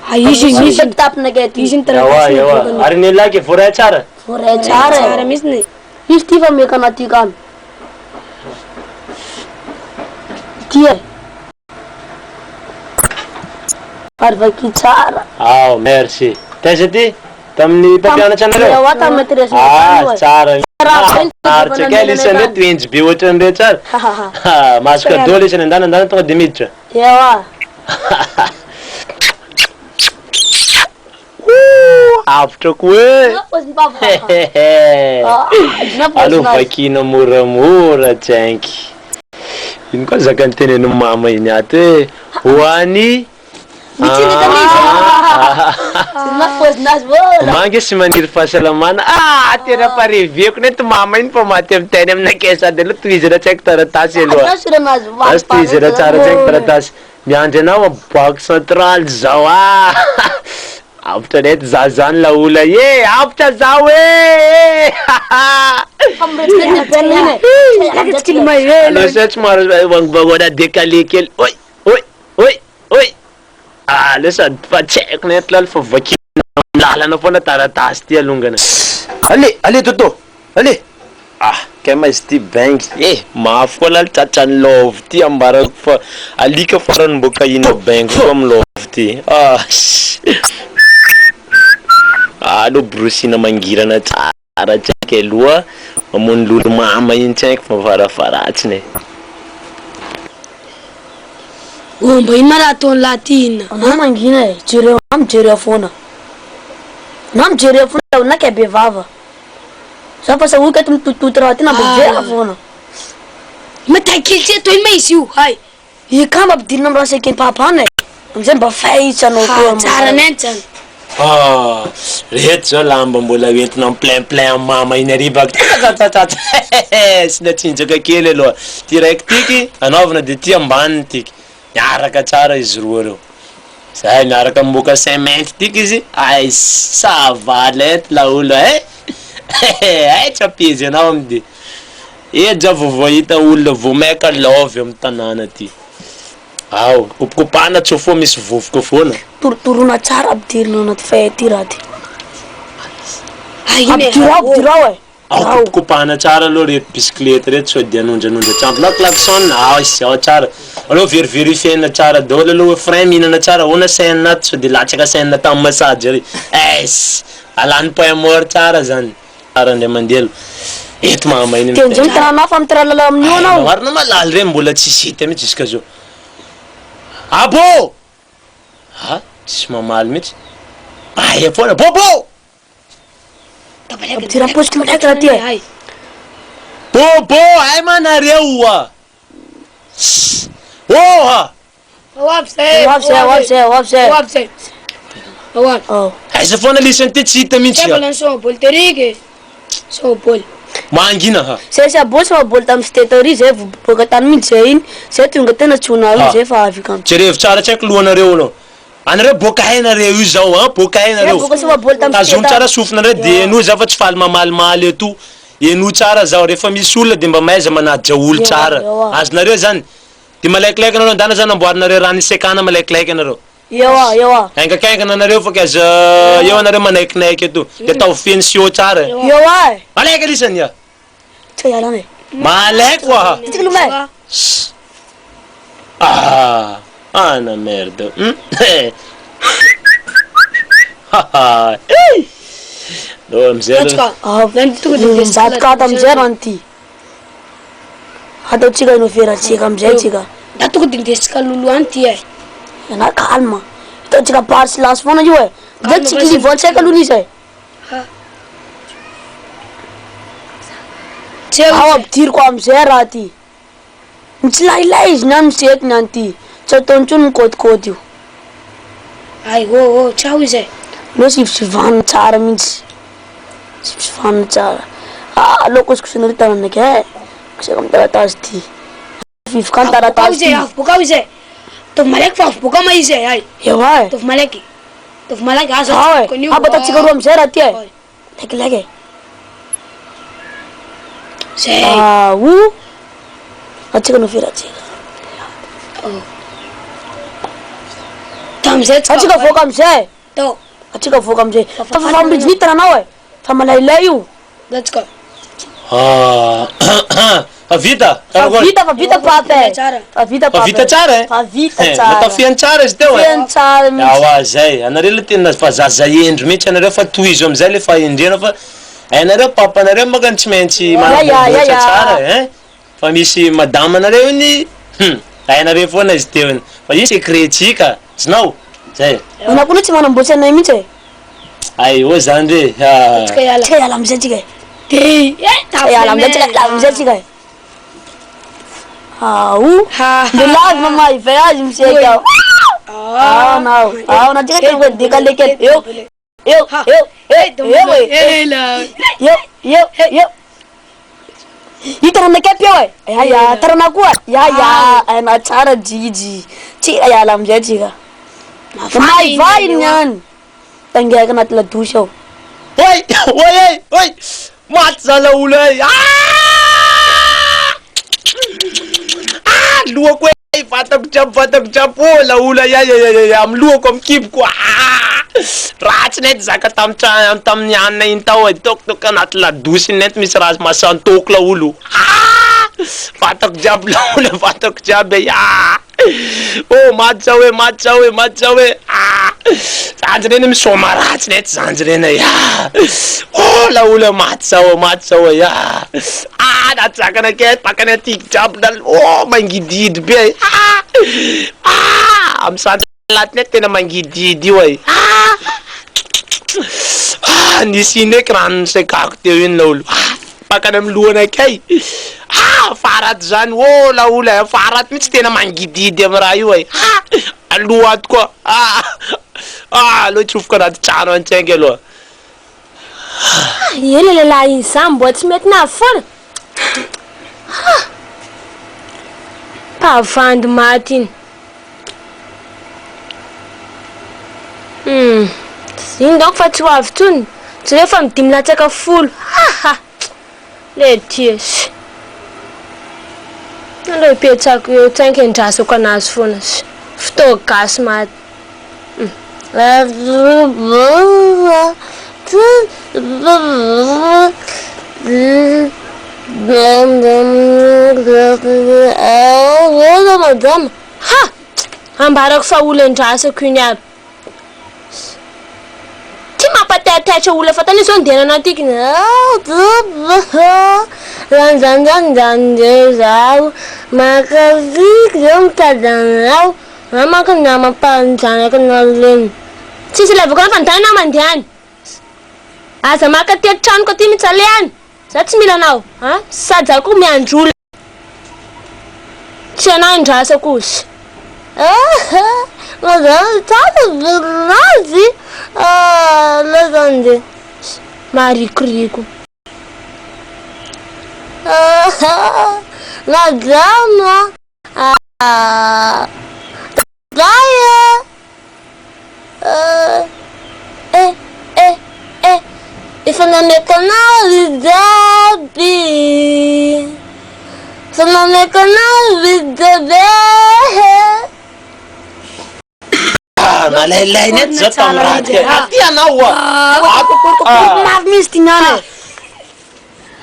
Ah, izy izy izy.
Kitapinakay aty.
Izy ny
Ewa,
taratasy.
ewa. Ary ny lahy ke voaray tsara?
Voaray tsara
Tsara
e.
mihitsy ne.
Izy ty fa meka anaty kany. Ty e. Ary vaky tsara.
Ah, merci. Taiza ty? Tamin'ny mpampianatra anareo?
Ewa tamin'ny maîtresse
Ah,
tany,
tsara.
Tsara be ny
Maharitra kely isany hoe toenjy be ohatran'ireo tsara. Ha, Mahazo cadeau le isany andana andana tonga de miditra.
Ewa.
Avotra koa e.
Paoziny papa.
Hehehe.
Ah, jina
Aleo
paozinazy.
vakina moramora tsenky. Ino koa zaka nitenen'ny mama iny ato hoe ho an'ny
Mitsindrika mihitsy.
Ah. Manga sy maniry fahasalamana ah tena fa reveko neto mama iny fa maty amin'ny teny aminakay sady aloha tohizana tsy haiko taratasy aloha. Azo tohizana tsara tsy haiko taratasy. Miandry anao am banque centrale zao ah! Avotra net za zany laola eh! Avotra zaho eh! Aleo sa somary vangovangona décalé kely oi! Oi! Oi! Oi! Aleo sady fa tsy haiko net lala fa vakiana am lalana foana taratasy ty alongany. Allez! Allez Toto! Allez! Ah! Kay ma izy ty baingy eh! Mafy koa lahy tratran'ny love ty ambarako fa alika farany mbô kahina baingy koa am love ty ah! Aleo borosina mangirana tsara tsy haiko aloha mamono lolo mama iny tsy haiko fa farafaharatsiny e.
Oh mba ino ma raha ataon'lah ty inona?
Anao mangina e, jereo anao mijery eo foana, anao mijery eo foana na kay be vava. Za fa sahoiko eto mitototo raha ty na mbo vera foana.
Matahy kely tsy atao ino ma izy io hay.
I kamba ampidirina am raha saiky papa any e. Amizay mba fay tsy anao koa.
Ha tsara nenty zany.
Ah, reto zao lamba mbola hoentina am plein plein am mama iny hariva tsatsatsatsa asiana tsinjaka kely aloha, ty raiky tiky anaovana de ty ambaniny tiky, miaraka tsara izy roa reo. Zay miaraka am mocassin mainty tiky izy, ay ça va lent laolo eh! Hay tsy ampihezy anao am de eto za vao vahita olona vao maika love am tanàna ty, ao kopikopahana tsao foa misy vovoka foana.
Torotoroina tsara ampidirina ao anaty fay aty raha ty. Ampidiro ao ampidiro ao e.
Ao kopikopahana tsara aloha reto bisikileta reto sao dia hanonjanonja tsampy na klaxon aisy ao tsara aleo veriverifena tsara daholo aloha hoe frein mihinana tsara ahoana chaine ato sao dia latsaka chaine tamin'ny massage ary aisy alany point mort tsara zany tsara indray mandeha aloha eto mahamay ny
Teny zao ny tanàna hafa mitiralala amin'io anao.
Marina malala ireny mbola tsisy hita mihitsy jusqu'à zao Abo! Ah tsisy mamaly mihitsy aia foana Bobo!
Ampidirana am-paosiko malaky raha ty e.
Bobo hay ma nareo oa! Tss! Oha!
Ho avy zay,
Ho avy zay, ho avy zay, ho avy zay.
Ho avy zay. Ho avy.
Oh.
Aiza foana lisany ty tsy hita mihitsy
Zay
a!
mbola nisoma baoly tery e. Soma baoly.
Mangina ha!
Zay sy aboa sama baoly tamin'ny cité tery zay vao boaka tany mihitsy zay iny, zay tonga tena tsy ho nahazo
Ha.
zay fa avy kamo.
Jerevo tsara tsy haiko lohanareo aloha. Anareo boaka hay nareo io zao an, boaka hay nareo. Tazomy tsara sofinareo de henoy za fa tsy faly mamalimaly eto. Henoy tsara zaho, rehefa misy olona de mba mahaiza manaja olo tsara. Azonareo zany? De malaikilaiky anareo andana zany amboarinareo rano isekana malaikilaiky anareo. Haingankaingana anareo fa k'aza eo anareo manaikinaiky eto. De ataovy feno siô tsara e. Malaika lisany a! Malaiko oa! Ah! Ana merde hum haha hey! Ndao amizay aloha.
Mivadika ato amizay rano ty. Ataontsika inoverantsika amizay tsika.
Da tonga de indesintsika loloha any ty e.
Ianà calme. Ataontsika par silence foana io e. Zay tsy clivant-tsika aloha izy e. Ao ampidiriko amizay raha ty. Mitsilailay izy niany miseky niany ty. Tsy ataony intsony mikôtikôty io.
Ay ô ô, tsy ao izy e.
Aleo sivisivanina tsara mihitsy. Sivisivanina tsara. Ah, aleo kosokosehina ry tananakay e. Kosehiko amin'ny taratasy ty. Fivoka ny taratasy ty.
Avy bôka ao izy e. Ataovy malaky fa avy bôka ao ma izy e. Ay.
Ewa e.
Ataovy malaky. Ataovy malaky aza
Ao e.
tsy tokony io.
Aba ataontsika roa amizay raha ty e. Laikilaiky e.
Zay.
Ah, o. Atsika no ferantsika.
Tamizay tsika.
Atsika voaka amizay.
Tao.
Atsika voaka amizay. Fa fa fa midinitana anao e. Fa malailay io.
Let's go.
Ah, fa vita.
Fa vita, fa vita papa e. Fa vita
Fa
papa.
vita tsara e.
Fa vita
Eh,
tsara.
Natao feno tsara izy teo e.
Feno tsara mihitsy.
Awa zay. Anareo le tena fa zaza hendry mihitsy anareo fa tohizo amizay le fahendrena fa hainareo papanareo manko tsy maintsy
Ya, ya, ya,
manamboamboatra
ya.
tsara e. Fa misy madama nareo iny hum hainareo foana izy teo iny fa io secret tsika zinao zay.
Anao koa aloha tsy manamboatra anay mihitsy e.
Ay ô zany re ah.
Tsika hiala.
Tsika hiala amizay tsika e.
De eh
Tsika hiala amizay tsika hiala amizay tsika e. Ao.
Ha.
Mbola avy mama hivay azy miseky ao. Ao anao, ao anao, tsika tonga décalé kely, eo, eo, eo, eo, eo e, eo, eo, eo. Io tanana kepy eo e, ya ya, tanana koa, ya ya, hainao tsara Jijy, tsika hiala amizay tsika. Maivay ny any, tangeraka anaty ladosy ao.
Oy! Oy ey! Oy! Maty za laolo ey! Aah! Ah! Lohako ey! Vatako jiaby vatako jiaby oh laolo ay ay ay ay amy lohako amy kiboko aah! Ratsy nety zaka tamy tra- tamin'ny hanina iny tao e, tôkotôko anaty ladosy iny nety misy raha masantôko laolo aah! Vatako jiaby laolo vatako jiaby ey aah! Oh maty zaho e maty zaho e maty zaho e ah! Zanjy reny misaoma ratsy nety zanjy reny e ah! Oh laolo maty zaho maty zaho e ah! Ah natsakana kay pakany aty jiaby lal oh mangidihidy be e ah! Ah! Amy centre nety tena mangidihidy io e ah! Ah! Nisy ino eky rano nisekako teo iny laolo ah! Pakany amy lohanay kay ah! Afara ato zany oh laolo e afara ato mihitsy tena mangidihidy amy raha io e ah! Aloha ato koa ah! Ah! Aleo hitsofoka anaty trano any tsenky aloha.
Ela le lehilahy iny za mbola tsy mety navy foana. Ah! Mpavandy maty iny. Hum, iny donc fa tsy ho avy intsony. Jereo fa midimy latsaka folo. Ha ha! Le tia. Aleo hipetrako eo tsainky andrasako anazy foana. Fotoa gasy maty. Madama. Ha! Ambarako fa olo andrasako iny aby. Ty mampataitaitra olona fa tany zao ndeha antiky zaho makafy zao mitady anao za manko namam-panjanaka nareo tsisy ilavako anao fa ndana aho mandeha any aza maka aty an-tranoko aty mihitsy aleha any za tsy mila anao a sady za koa miandry olona Tsy anah andrasako ozy. Ah mazava tsara volon'azy ah lazan'de marikoriko. Ah madama ah bye ah eh eh eh efa nameko anao ry jiaby efa nameko anao ry bebe.
Ah, malailay nety zao tamin'ny raha ty. Aty anao oa. Ah.
Mafy mihitsy ty niany e.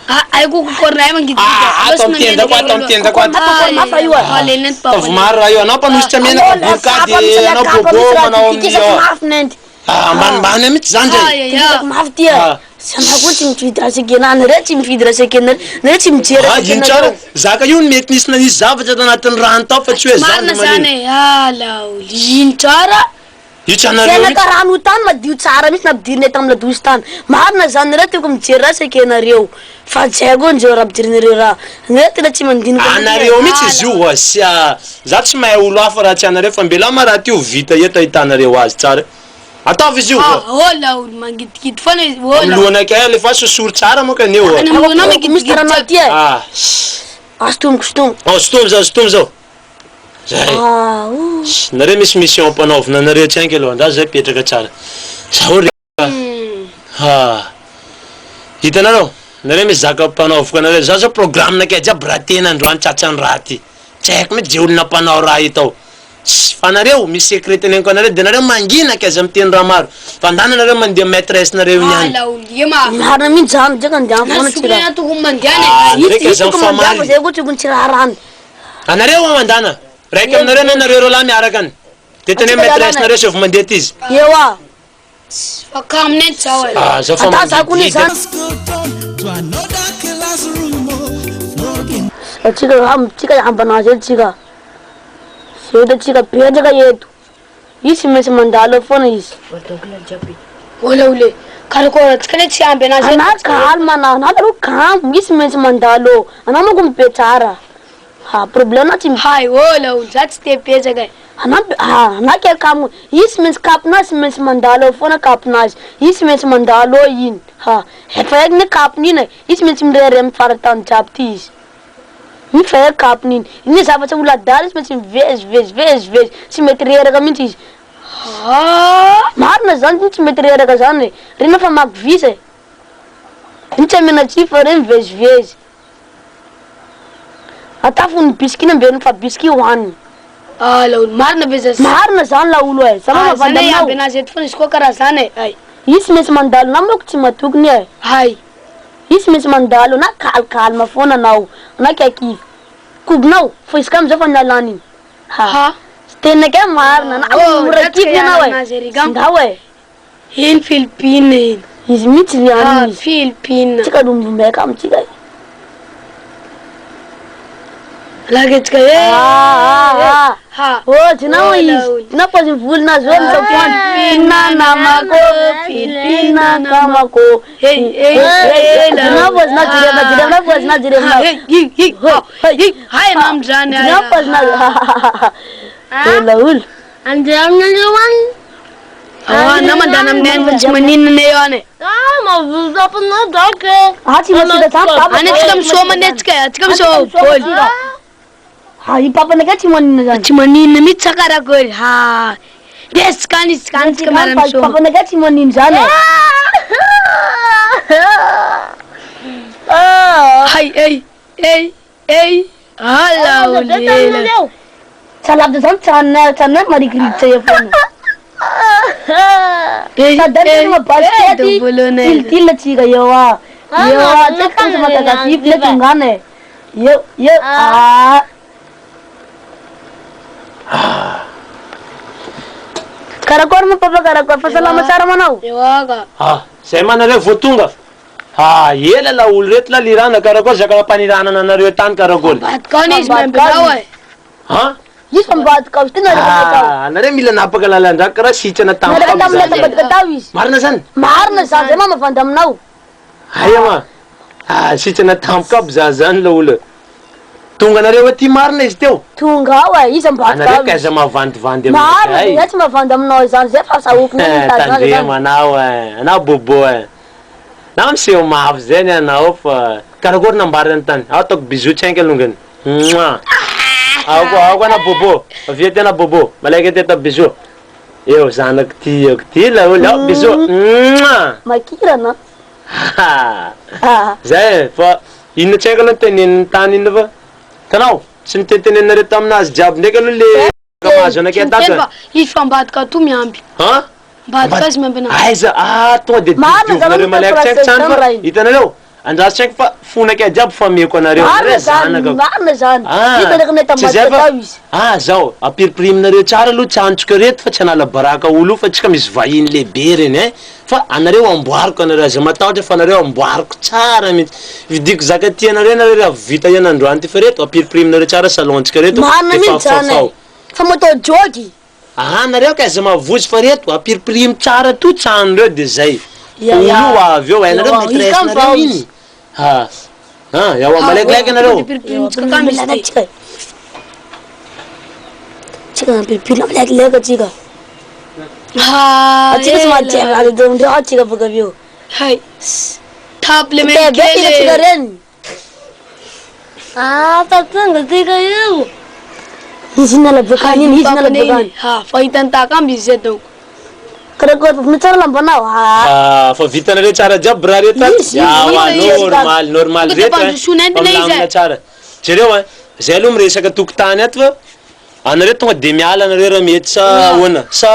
Ah, ay ko kornay mangidihidy.
Ah, ato amin'ny tendako ato amin'ny tendako ato.
Mafy raha io e.
Ataovy maro raha io. Anao mpanositra menaka burkady, anao bobo manao amin'ny
Tikisako mafy nenty.
Ah, ambanimbany mihitsy zany ndray.
Tikisako mafy ty e. Za koa tsy mifidy raha sekena, nareo tsy mifidy raha sekena, nareo tsy mijery raha
Ah, ino
sekena.
tsara. Zaka io no mety nisy nanisy zavatra tanatin'ny rano tao fa tsy hoe zany
Marina
no
zany
manino.
e. Ah, laoly. Ino tsara?
Io tsy anareo
Tena
mihitsy.
karaha rano tany madio tsara mihitsy nampidirinay tamin'ny ladosy tany. Marina zany nareo tokony mijery raha sekenareo. Fa tsy haiko njeo raha ampidirinareo raha. Nareo tena tsy mandinika mihitsy e.
Anareo mihitsy izy io oa sy a za tsy mahay olo hafa raha tsy anareo fa mbela ma raha ty ho vita eto ahitanareo azy tsara ataovy izy io
Ah,
oa.
oh laoly mangidigidy foana izy. Oh
Amin'ny
laoly.
lohanakay alefa sosory tsara manko anie oa.
Any amin'ny lohanao
Misy
mangidigidy
karaha
tsara.
ty e.
Ah.
Ah, sintomiko sintomiko.
Ao sintomy zao sintomy zao. Zay.
Ah, oh.
Nareo misy mission ampanaovina anareo tsy hainga aloha andraso zay mipetraka tsara. Zao re ha. Hitanareo? Nareo misy zaka ampanaoviko anareo. Za zao programme nakay jiaby raha tena androany tratran'ny raha ty. Tsy haiko mihitsy ze olona mpanao raha io tao. Fa nareo misy secret teneniko anareo de nareo mangina kay aza miteny raha maro. Fa ndana nareo mandeha maitresse nareo iny any.
Ah laoly ma.
Marina mihitsy zany, tsika andeha any foana tsy raha.
Tokony mandeha any.
Ah, nareo kay
Io
aza
tokony mandeha fa
mifamaly.
zay koa tokony tsy raharahana.
Anareo ao mandana. Raika aminareo na nareo roalahy miaraka any. De teneno
Antsika
maitresse
ialana.
nareo sôva mandeha aty izy.
Ewa.
Fa kamo neny zao e.
Ah, zao fa
Atao za koa
mangidihidy.
zany.
Go down to another classroom. Oh, flogging.
Atsika tsika hiambana azy eto tsika. Zay eto atsika betsaka eto. Izy tsy maintsy mandalo eo foana izy.
Oh laoly. Karakôry atsika ne tsy amby anazy eto.
Anà calme anà, anà aloha kamo, izy tsy maintsy mandalo eo. Anà manko mipetsara. Ha, problème anà tsy
Hay oh laoly za tsy te hipetraka e.
Anà anà kely kamo, izy tsy maintsy kapinazy tsy maintsy mandalo eo foana kapinazy, izy tsy maintsy mandalo eo iny, ha, efa haiko ne kapiny iny e, izy tsy maintsy mirehareha amin'ny faratany jiaby ty izy, iny fa haiko kapiny iny, iny zavatra olo adala izy tsy maintsy mivezivezy vezivezy, tsy mety reraka mihitsy izy, marina zany iny tsy mety reraka zany e, reny fa mako visa e, iny tsy amena tsiny fa reny mivezivezy. Atafo ny biscuit namberiny fa biscuit hohaniny.
Ah laolo, marina ve zany?
Marina zany laolo eh, za
Ah
mavandy
zany
aminao.
aby anazy eto foana izy koa karaha zany eh, hay.
Izy tsy maintsy mandalo na manko tsy matoky ny eh.
Hay.
Izy tsy maintsy mandalo na cal calme foana anao na kaiky kobonao fa izy kamy zao fa nialany iny. Ha.
Ha.
Tena kay marina na
Oh,
mora
za tsy
kivy ianao
hiala
eh.
anazy ery gam.
Ndao eh.
Iny Philippines iny.
Izy mihitsy ry
Ah,
anona izy.
Philippines.
Tsika lombolombaika amintsika e.
Laga tsika eh.
Ah, ah, ah.
Ha.
Oh, tinao
Oh,
izy.
laolo.
Tinao paozin'ny volona azy hoe misapoany. Philippines namako, Philippines namako.
Hey, hey, hey,
Tinao paozina jerevina, jerevina paozina jerevina.
Hey, hi, hi, ha, hi, hay namdrany ay.
Tinao paozina. Eh, laolo.
Andeha aminareo any.
Ah, na mandana aminay any fa tsy maninona anay eo any. e.
Ah, mahavita anao dako e.
Ah, tsy masira zany papa.
Any atsika misôma any atsika, e, atsika misôma bôly.
Ah, i papa nakay tsy maninona zany.
Tsy maninona mihitsy sa karakory. Ha. Ndeha tsika any izy tsika any tsika miara misôma.
Papa nakay tsy maninona zany e.
Hay, hey, hey, hey. Ala olena.
Tsy alavitra zany tranonay, tranonay marikirikitra eo foana.
Hey,
Sady any
hey,
tena basket,
dobolona e.
tilitily tsika eo ah. Eo ah, tsy haiko tsy matakafify le tonga any e. Eo, eo, ah. Karakory moa papa karakory, fa salama tsara manao?
Eo aka.
Ah, zay ma nareo vao tonga. Ah, ela la olo reto la lirana karakory zaka nampaniranana anareo tany karakory.
Ambadika any izy miambinao e.
Han?
Izy fa mivadika ao, izy tena rehefa natao.
Ah, anareo mila napaka lalan-drako karaha sitrana tampoka
Naraka tamin'ny
amizany.
tambadika tao izy.
Marina zany?
Marina zany, zay ma mavandy aminao.
Aia ma? Ah, sitrana tampoka aby za zany la olo. Tonga anareo aty marina izy teo?
Tonga ao e, izy ambadika
Anareo
ao
ka
izy.
aza mavandivandy
Marina
aminay.
zay, tsy mavandy aminao izany, zay fa sahofina
Eh,
mitady anazy zany.
Tandremo anao eh, anao bobo eh. Na miseho mafy zay ny anao fa karakory nambarany tany. Ao ataoko bisous tsenky alongany. Mouah. Ao koa, ao koa anao bobo. Avia aty anao bobo. Malaika aty atao bisous. Eo zanako tiako ty laolo. Ao bisous. Mouah.
Makirana.
Ha. Zay e, fa inona tsenky aloha niteneniny tany inona fa hitanao, tsy niteniteneninareo taminazy jiaby ndraiky aloha le mahazo anakay
Tsy
tato
miteny
e.
fa izy fa ambadika ato miamby.
Han?
Ambadika izy miamby anazy.
Aiza? Ah, tonga de
Marina zany
diovinareo
aloha
malaky tsenky
tena
tsany fa
rainy.
hitanareo? Andraso tsenky fa fonakay jiaby fameko anareo,
Marina
anareo
zany,
zanakako.
marina zany.
Ah,
Izy nareo
tsy
tambadika
zay fa
tao izy.
ah zao, ampirimpiriminareo tsara aloha tsantsika reto fa tsy hanala baraka olo io fa tsika misy vahiny lehibe reny ein, fa anareo amboariko anareo aza matahotra fa anareo amboariko tsara mihitsy, vidiko zaka tianareo nareo raha vita ihany androany ty fa reto ampirimpiriminareo tsara salon-tsika reto
Marina
de
mihitsy zany e.
fafafao.
Fa moto jogy.
Aha nareo ka aza mavozo fa reto ampirimpirimo tsara to trano reo de zay.
Ya,
Olo
ya.
ho avy eo hainareo
Ya,
maitresse
izy ka
nareo
mivao
iny.
izy.
Ha. Ha, ya malaikilaika nareo.
Ampirimpirimintsika kamy izy ty.
Tsika. Tsika ampirimpirina malaikilaika tsika.
Ha.
Atsika tsy mahajery azy ndreo atsika baka avy eo.
Hay. Table
Tebe tsika tsika
menkely.
reny.
Ah, fa tonga tsika io.
Izy nala bokany iny, izy nala bokany.
Ha, fa hitany tahaka amby izy zay donc.
Karakory fa tsara lambanao. Ah.
Ah, fa vitanareo tsara jiaby raha reto ato.
Izy,
Ya,
izy,
wa,
izy, izy.
normal, normal
Tonga de
reto. eh.
ampandrosoana
Fa
entina izy,
milamina
eh.
tsara. Jereo hein, zay aloha miresaka tokotany ato fa anareo tonga de miala anareo raha mety sa ahoana? Sa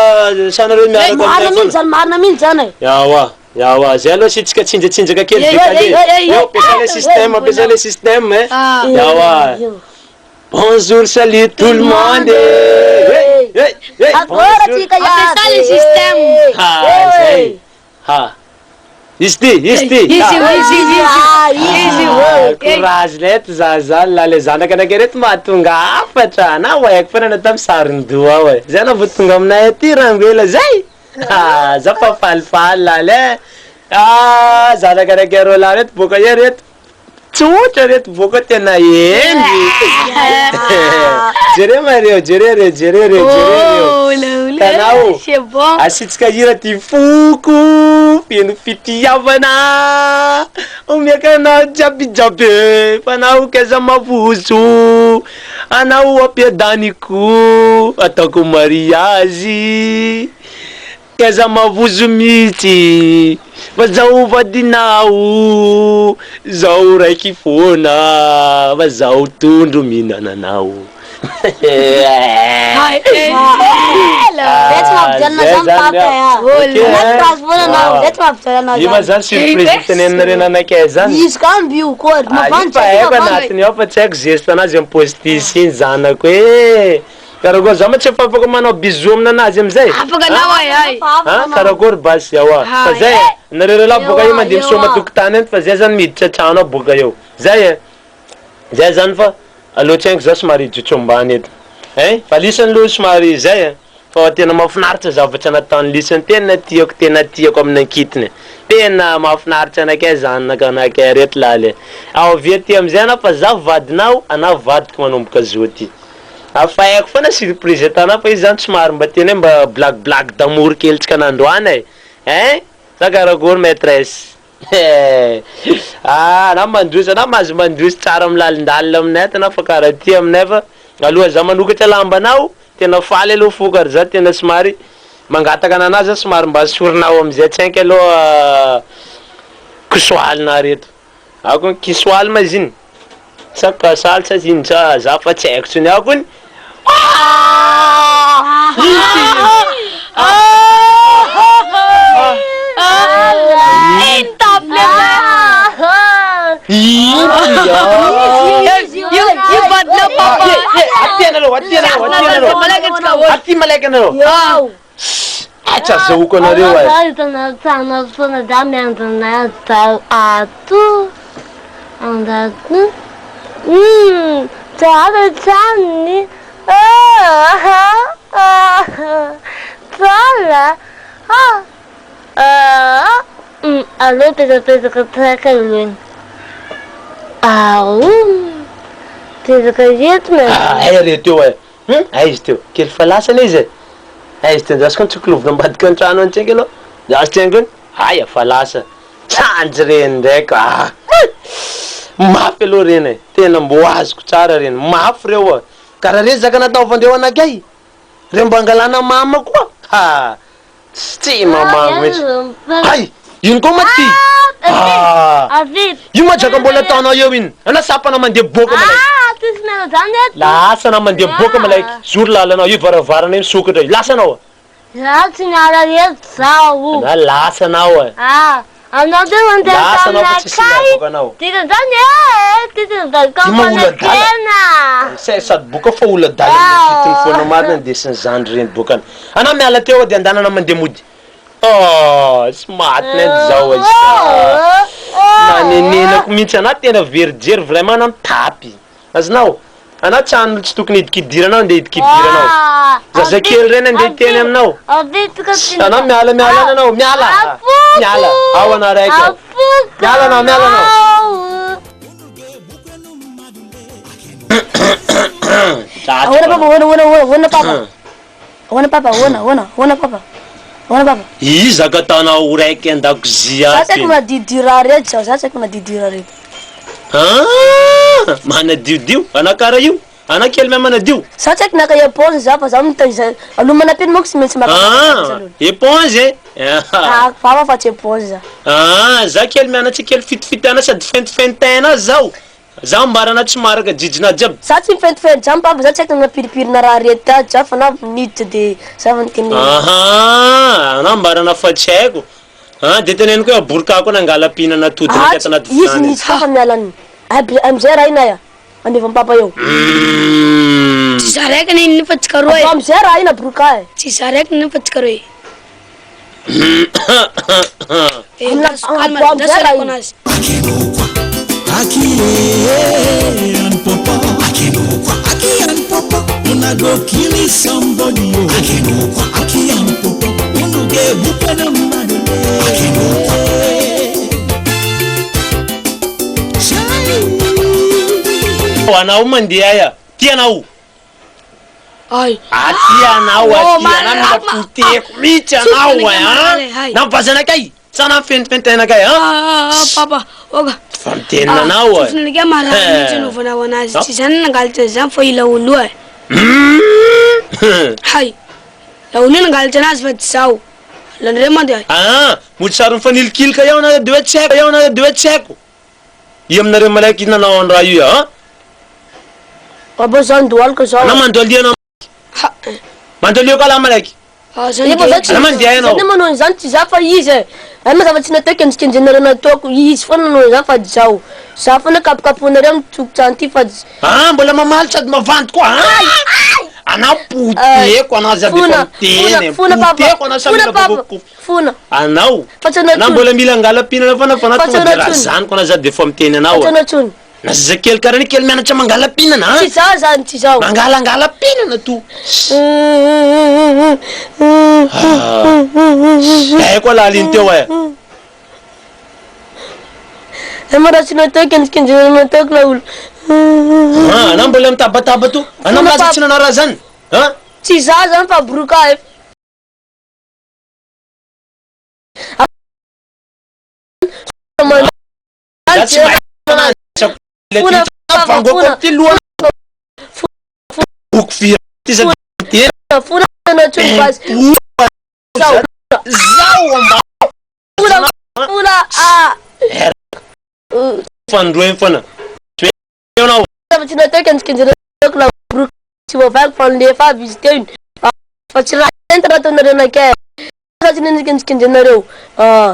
sa anareo miaraka aminay
Marina
foana?
mihitsy zany, marina mihitsy zany e.
Yawa, yawa, zay aloha asitsika tsinjatsinjaka kely
Hey,
décalé.
hey, hey,
Eo, ampiasay le système, ampiasay le système hein.
Ah.
Yawa.
Eo.
Bonjour, salut tout le monde. Hey, hey, hey,
Akora
bonjour.
tsika iaby.
Ampiasay le système.
Ha, zay. Ha. Izy ty, izy ty.
Izy io, izy io, izy io.
Ah,
Izy io.
Ah, courage reto za zany la le zanaka anakay reto mahatonga hafatra na hoaiko foana anao tamin'ny saron-doha ao e. Zay anao vao tonga aminay aty rangoela zay. Ah, za fa falifaly laly e. Ah, zanaka anakay roa lahy reto boaka eo reto. Tsotra reto boka tena hendry. Jereo ma reo, jereo reo, jereo reo, jereo reo. Tanao.
C'est bon.
Asiantsika hira ty foko feno fitiavana Omiaka anao jiaby jiaby fa anao kaiza mavozo Anao ampiadaniko ataoko mariazy Kaiza mavozo mihitsy fa zaho vadinao Zaho raiky foana fa zaho tondro mihinana anao
Zay tsy mampijanona zany papa a. Anaty page foana anao, zay tsy mampijanona
Io ma
zany.
zany surprise teneninareo nanakay zany.
Izy ka amby io koa,
Ah, io
mavandy
fa
zay
haiko
mavandy.
anatiny ao fa tsy haiko geste anazy amy postiche iny zanako e. Karakory za ma tsy efa afaka manao bisou aminanazy amizay?
Afaka anao ay ay.
Ah, karakory basy ao Fa zay e, nareo roalahy boka eo mandeha misoma tokotany any fa zay zany miditra an-trano ao boka eo. Zay e. Zay zany fa aleo tsy haiko za somary hijotso ambany eto. Hein, fa lisany aloha somary zay e. Fa tena mahafinaritra zavatra nataon'i lisany, tena tiako tena tiako amin'ny ankitiny. Tena mahafinaritra anakay zanaka anakay reto laly e. Ao avy aty amizay anao fa za vadinao, anao vadiko manomboka zo ty. Fa haiko foana surprise ataonao fa izy zany somary mba tena hoe mba blague blague d'amour kely tsika nandroany e! Hein! Sa karakory maitresse? Ah anao mandroso anao mahazo mandroso tsara milalindalina aminay ato anao fa karaha ty aminay fa aloha za manokatra lambanao tena faly aloha foko ary za tena somary mangataka ananahy za somary mba asorinao amizay tsy haiko aloha kisoalinà reto. Akony kisoaly ma izy iny? Sa kasaly sa ino sa za fa tsy haiko tsony akony Aty anareo, aty anareo, aty anareo. Aty malaika anareo. Sss tsy azahoako anareo eh. Hay re teo eh. Hum! Aiza izy teo? Kely fa lasa anie izy e! Aiza izy teo? Andraso koa nitsokolovina ambadika ny trano any tsenky aloha. Andraso tsenky ony. Aia fa lasa. Tsanjy reny ndraiky ah! Mafy aloha reny e! Tena mbô azoko tsara reny. Mafy reo a! Karaha reny zaka nataovandreo anakay. Reo mba angalana mama koa. Ha! Tsy mamango mihitsy. Hay! Ino koa ma ty? Ah! Io ma zaka mbola ataonao eo iny. Ana sapana mandeha boaka malaiky. Lasa anao mandeha boaka malaiky. Zory lalanao io varavarana io misokatra io. Lasa anao.
Za tsy miala eto zaho.
Ana lasa anao e.
Ah, anao teo mandeha
Lasa anao fa tsisy
taminakay.
ilavoka anao.
Dikan'izany eh, tsisy nivadika
Ty ma olo adala.
fanekena.
Sa- Sady boka fa olo adala amin'ny kitiny foana marina ndesin'ny zandry reny boka any. Anao miala teo de andanana mandeha mody. Oh, tsy maty nenty zao e. Nanenenako mihitsy anah tena very jery vraiment anah mitapy. Azonao? Anah tsy an'olo tsy tokony hidikidiranao andeha hidikidiranao. Zazakely reny andeha hiteny aminao. Anao miala miala any anao, miala. Miala. Ao anah raiky ao. Miala anao, miala anao.
Ahoana papa, ahoana, ahoana, ahoana, ahoana papa. Ahoana papa, ahoana, ahoana, ahoana papa. Ahoana papa.
Iza ka tanao raiky an-dakozia
Za tsy
aty?
haiko manadiodio raha reto zao, za tsy haiko manadiodio raha reto.
Ah! Manadiodio? Anà kara io? Anà kely mahay manadio?
Za tsy haiko naka éponge za fa za mitaiza, aloha manapino manko tsy maintsy maka
Ah! Éponge e?
Ah, vava fa tsy éponge za.
Ah! Za kely mianatsa kely fitofitana sady fentifentaina zaho. Za ambarana tsy maharaka jijina jiaby.
Za tsy mifentifenty zany papa, za tsy haiko nanapiripirina raha reto tato za fa na niditra de za vao nitenenina.
Ahaa, anao ambarana fa tsy haiko. Ah, de teneniko hoe aborokà koa nangala-pihinana atody
Ah,
ndraiky ato anaty
izy
vilany.
niditra fa miala any. Aby amizay raha ina ya, andefa am papa eo.
Humm.
Tsy za raiky anie iny fa tsika roa e.
Amizay raha ina aborokà e.
Tsy za raiky iny fa tsika roa e.
Anao mandeha aia? Ty anao.
Ay.
Aty anao
Oh,
aty anao mila
marary.
potehiko mihitsy anao
Tsofina
e
marary,
an!
hay.
Nampivazana kay! Sa nampifentifentina kay an!
Ah, ah, papa, oka.
Fa mitenina anao e!
Tsofina ndraiky marary mihitsy anaovanao anazy. Tsy zany nangalatra an'izany fa ila oloa e. Hay. La oloa nangalatra anazy fa tsy zaho. La ndre mandeha.
Aa, mody sary mifanilikilika eo nareo de hoe tsy haiko eo nareo de hoe tsy haiko. Ia aminareo malaiky nanao an'i raha io ia an?
Papa zany dohalika zao.
Anao mandoalia anao.
Ha.
Mandoalia koa lahy malaiky.
Ah, zany
Efa za tsy
Anao mandeha ianao.
Zany manao an'izany tsy za fa izy e. Ay mazava tsy nataoko endrikendrenareo nataoko izy foana nanao an'izany fa tsy zaho. Za foana kapokapohinareo amin'ny tsokotrano ty fa tsy
Ah, mbola mamaly sady mavandy koa ah! Anao potehiko anao za de efa miteny e,
Fona papa,
potehiko anao sa
fona
mila
papa,
boboko.
fona.
Anao,
Fa tsy anao
anao
tsony.
mbola mila angala-pihinana foana fa anao
Fa tsy
tonga de
anao tsony.
razaniko anao za de efa miteny anao
Fa tsy
e.
anao tsony.
Na zazakely karaha an'io kely mianatra mangala-pihinana an!
Tsy za zany, tsy zaho.
Mangalangala-pihinana to. Ah, haiko alaliny teo e.
Ema raha tsy nataoko endrikendrehana nataoko laolo.
Ah, anao mbola mitabataba to. Anao milaza tsy nanao raha zany. Ah?
Tsy za zany fa broka e.
Za tsy mahay anazy.
Fona
Vangoako ty loha. Boky firy ty za de
Fona anao tsony fa
Zaho amba
Fona fona ah.
Fandroeny foana. Tsy hoe anao.
Fa tsy nataoko endrikendrehana nataoko la broka tsy voavaky fa nilefa avy izy teo iny. Fa tsy raha entina ataonareo nakay. Fa tsy nendrikendrikenjenareo. Ah.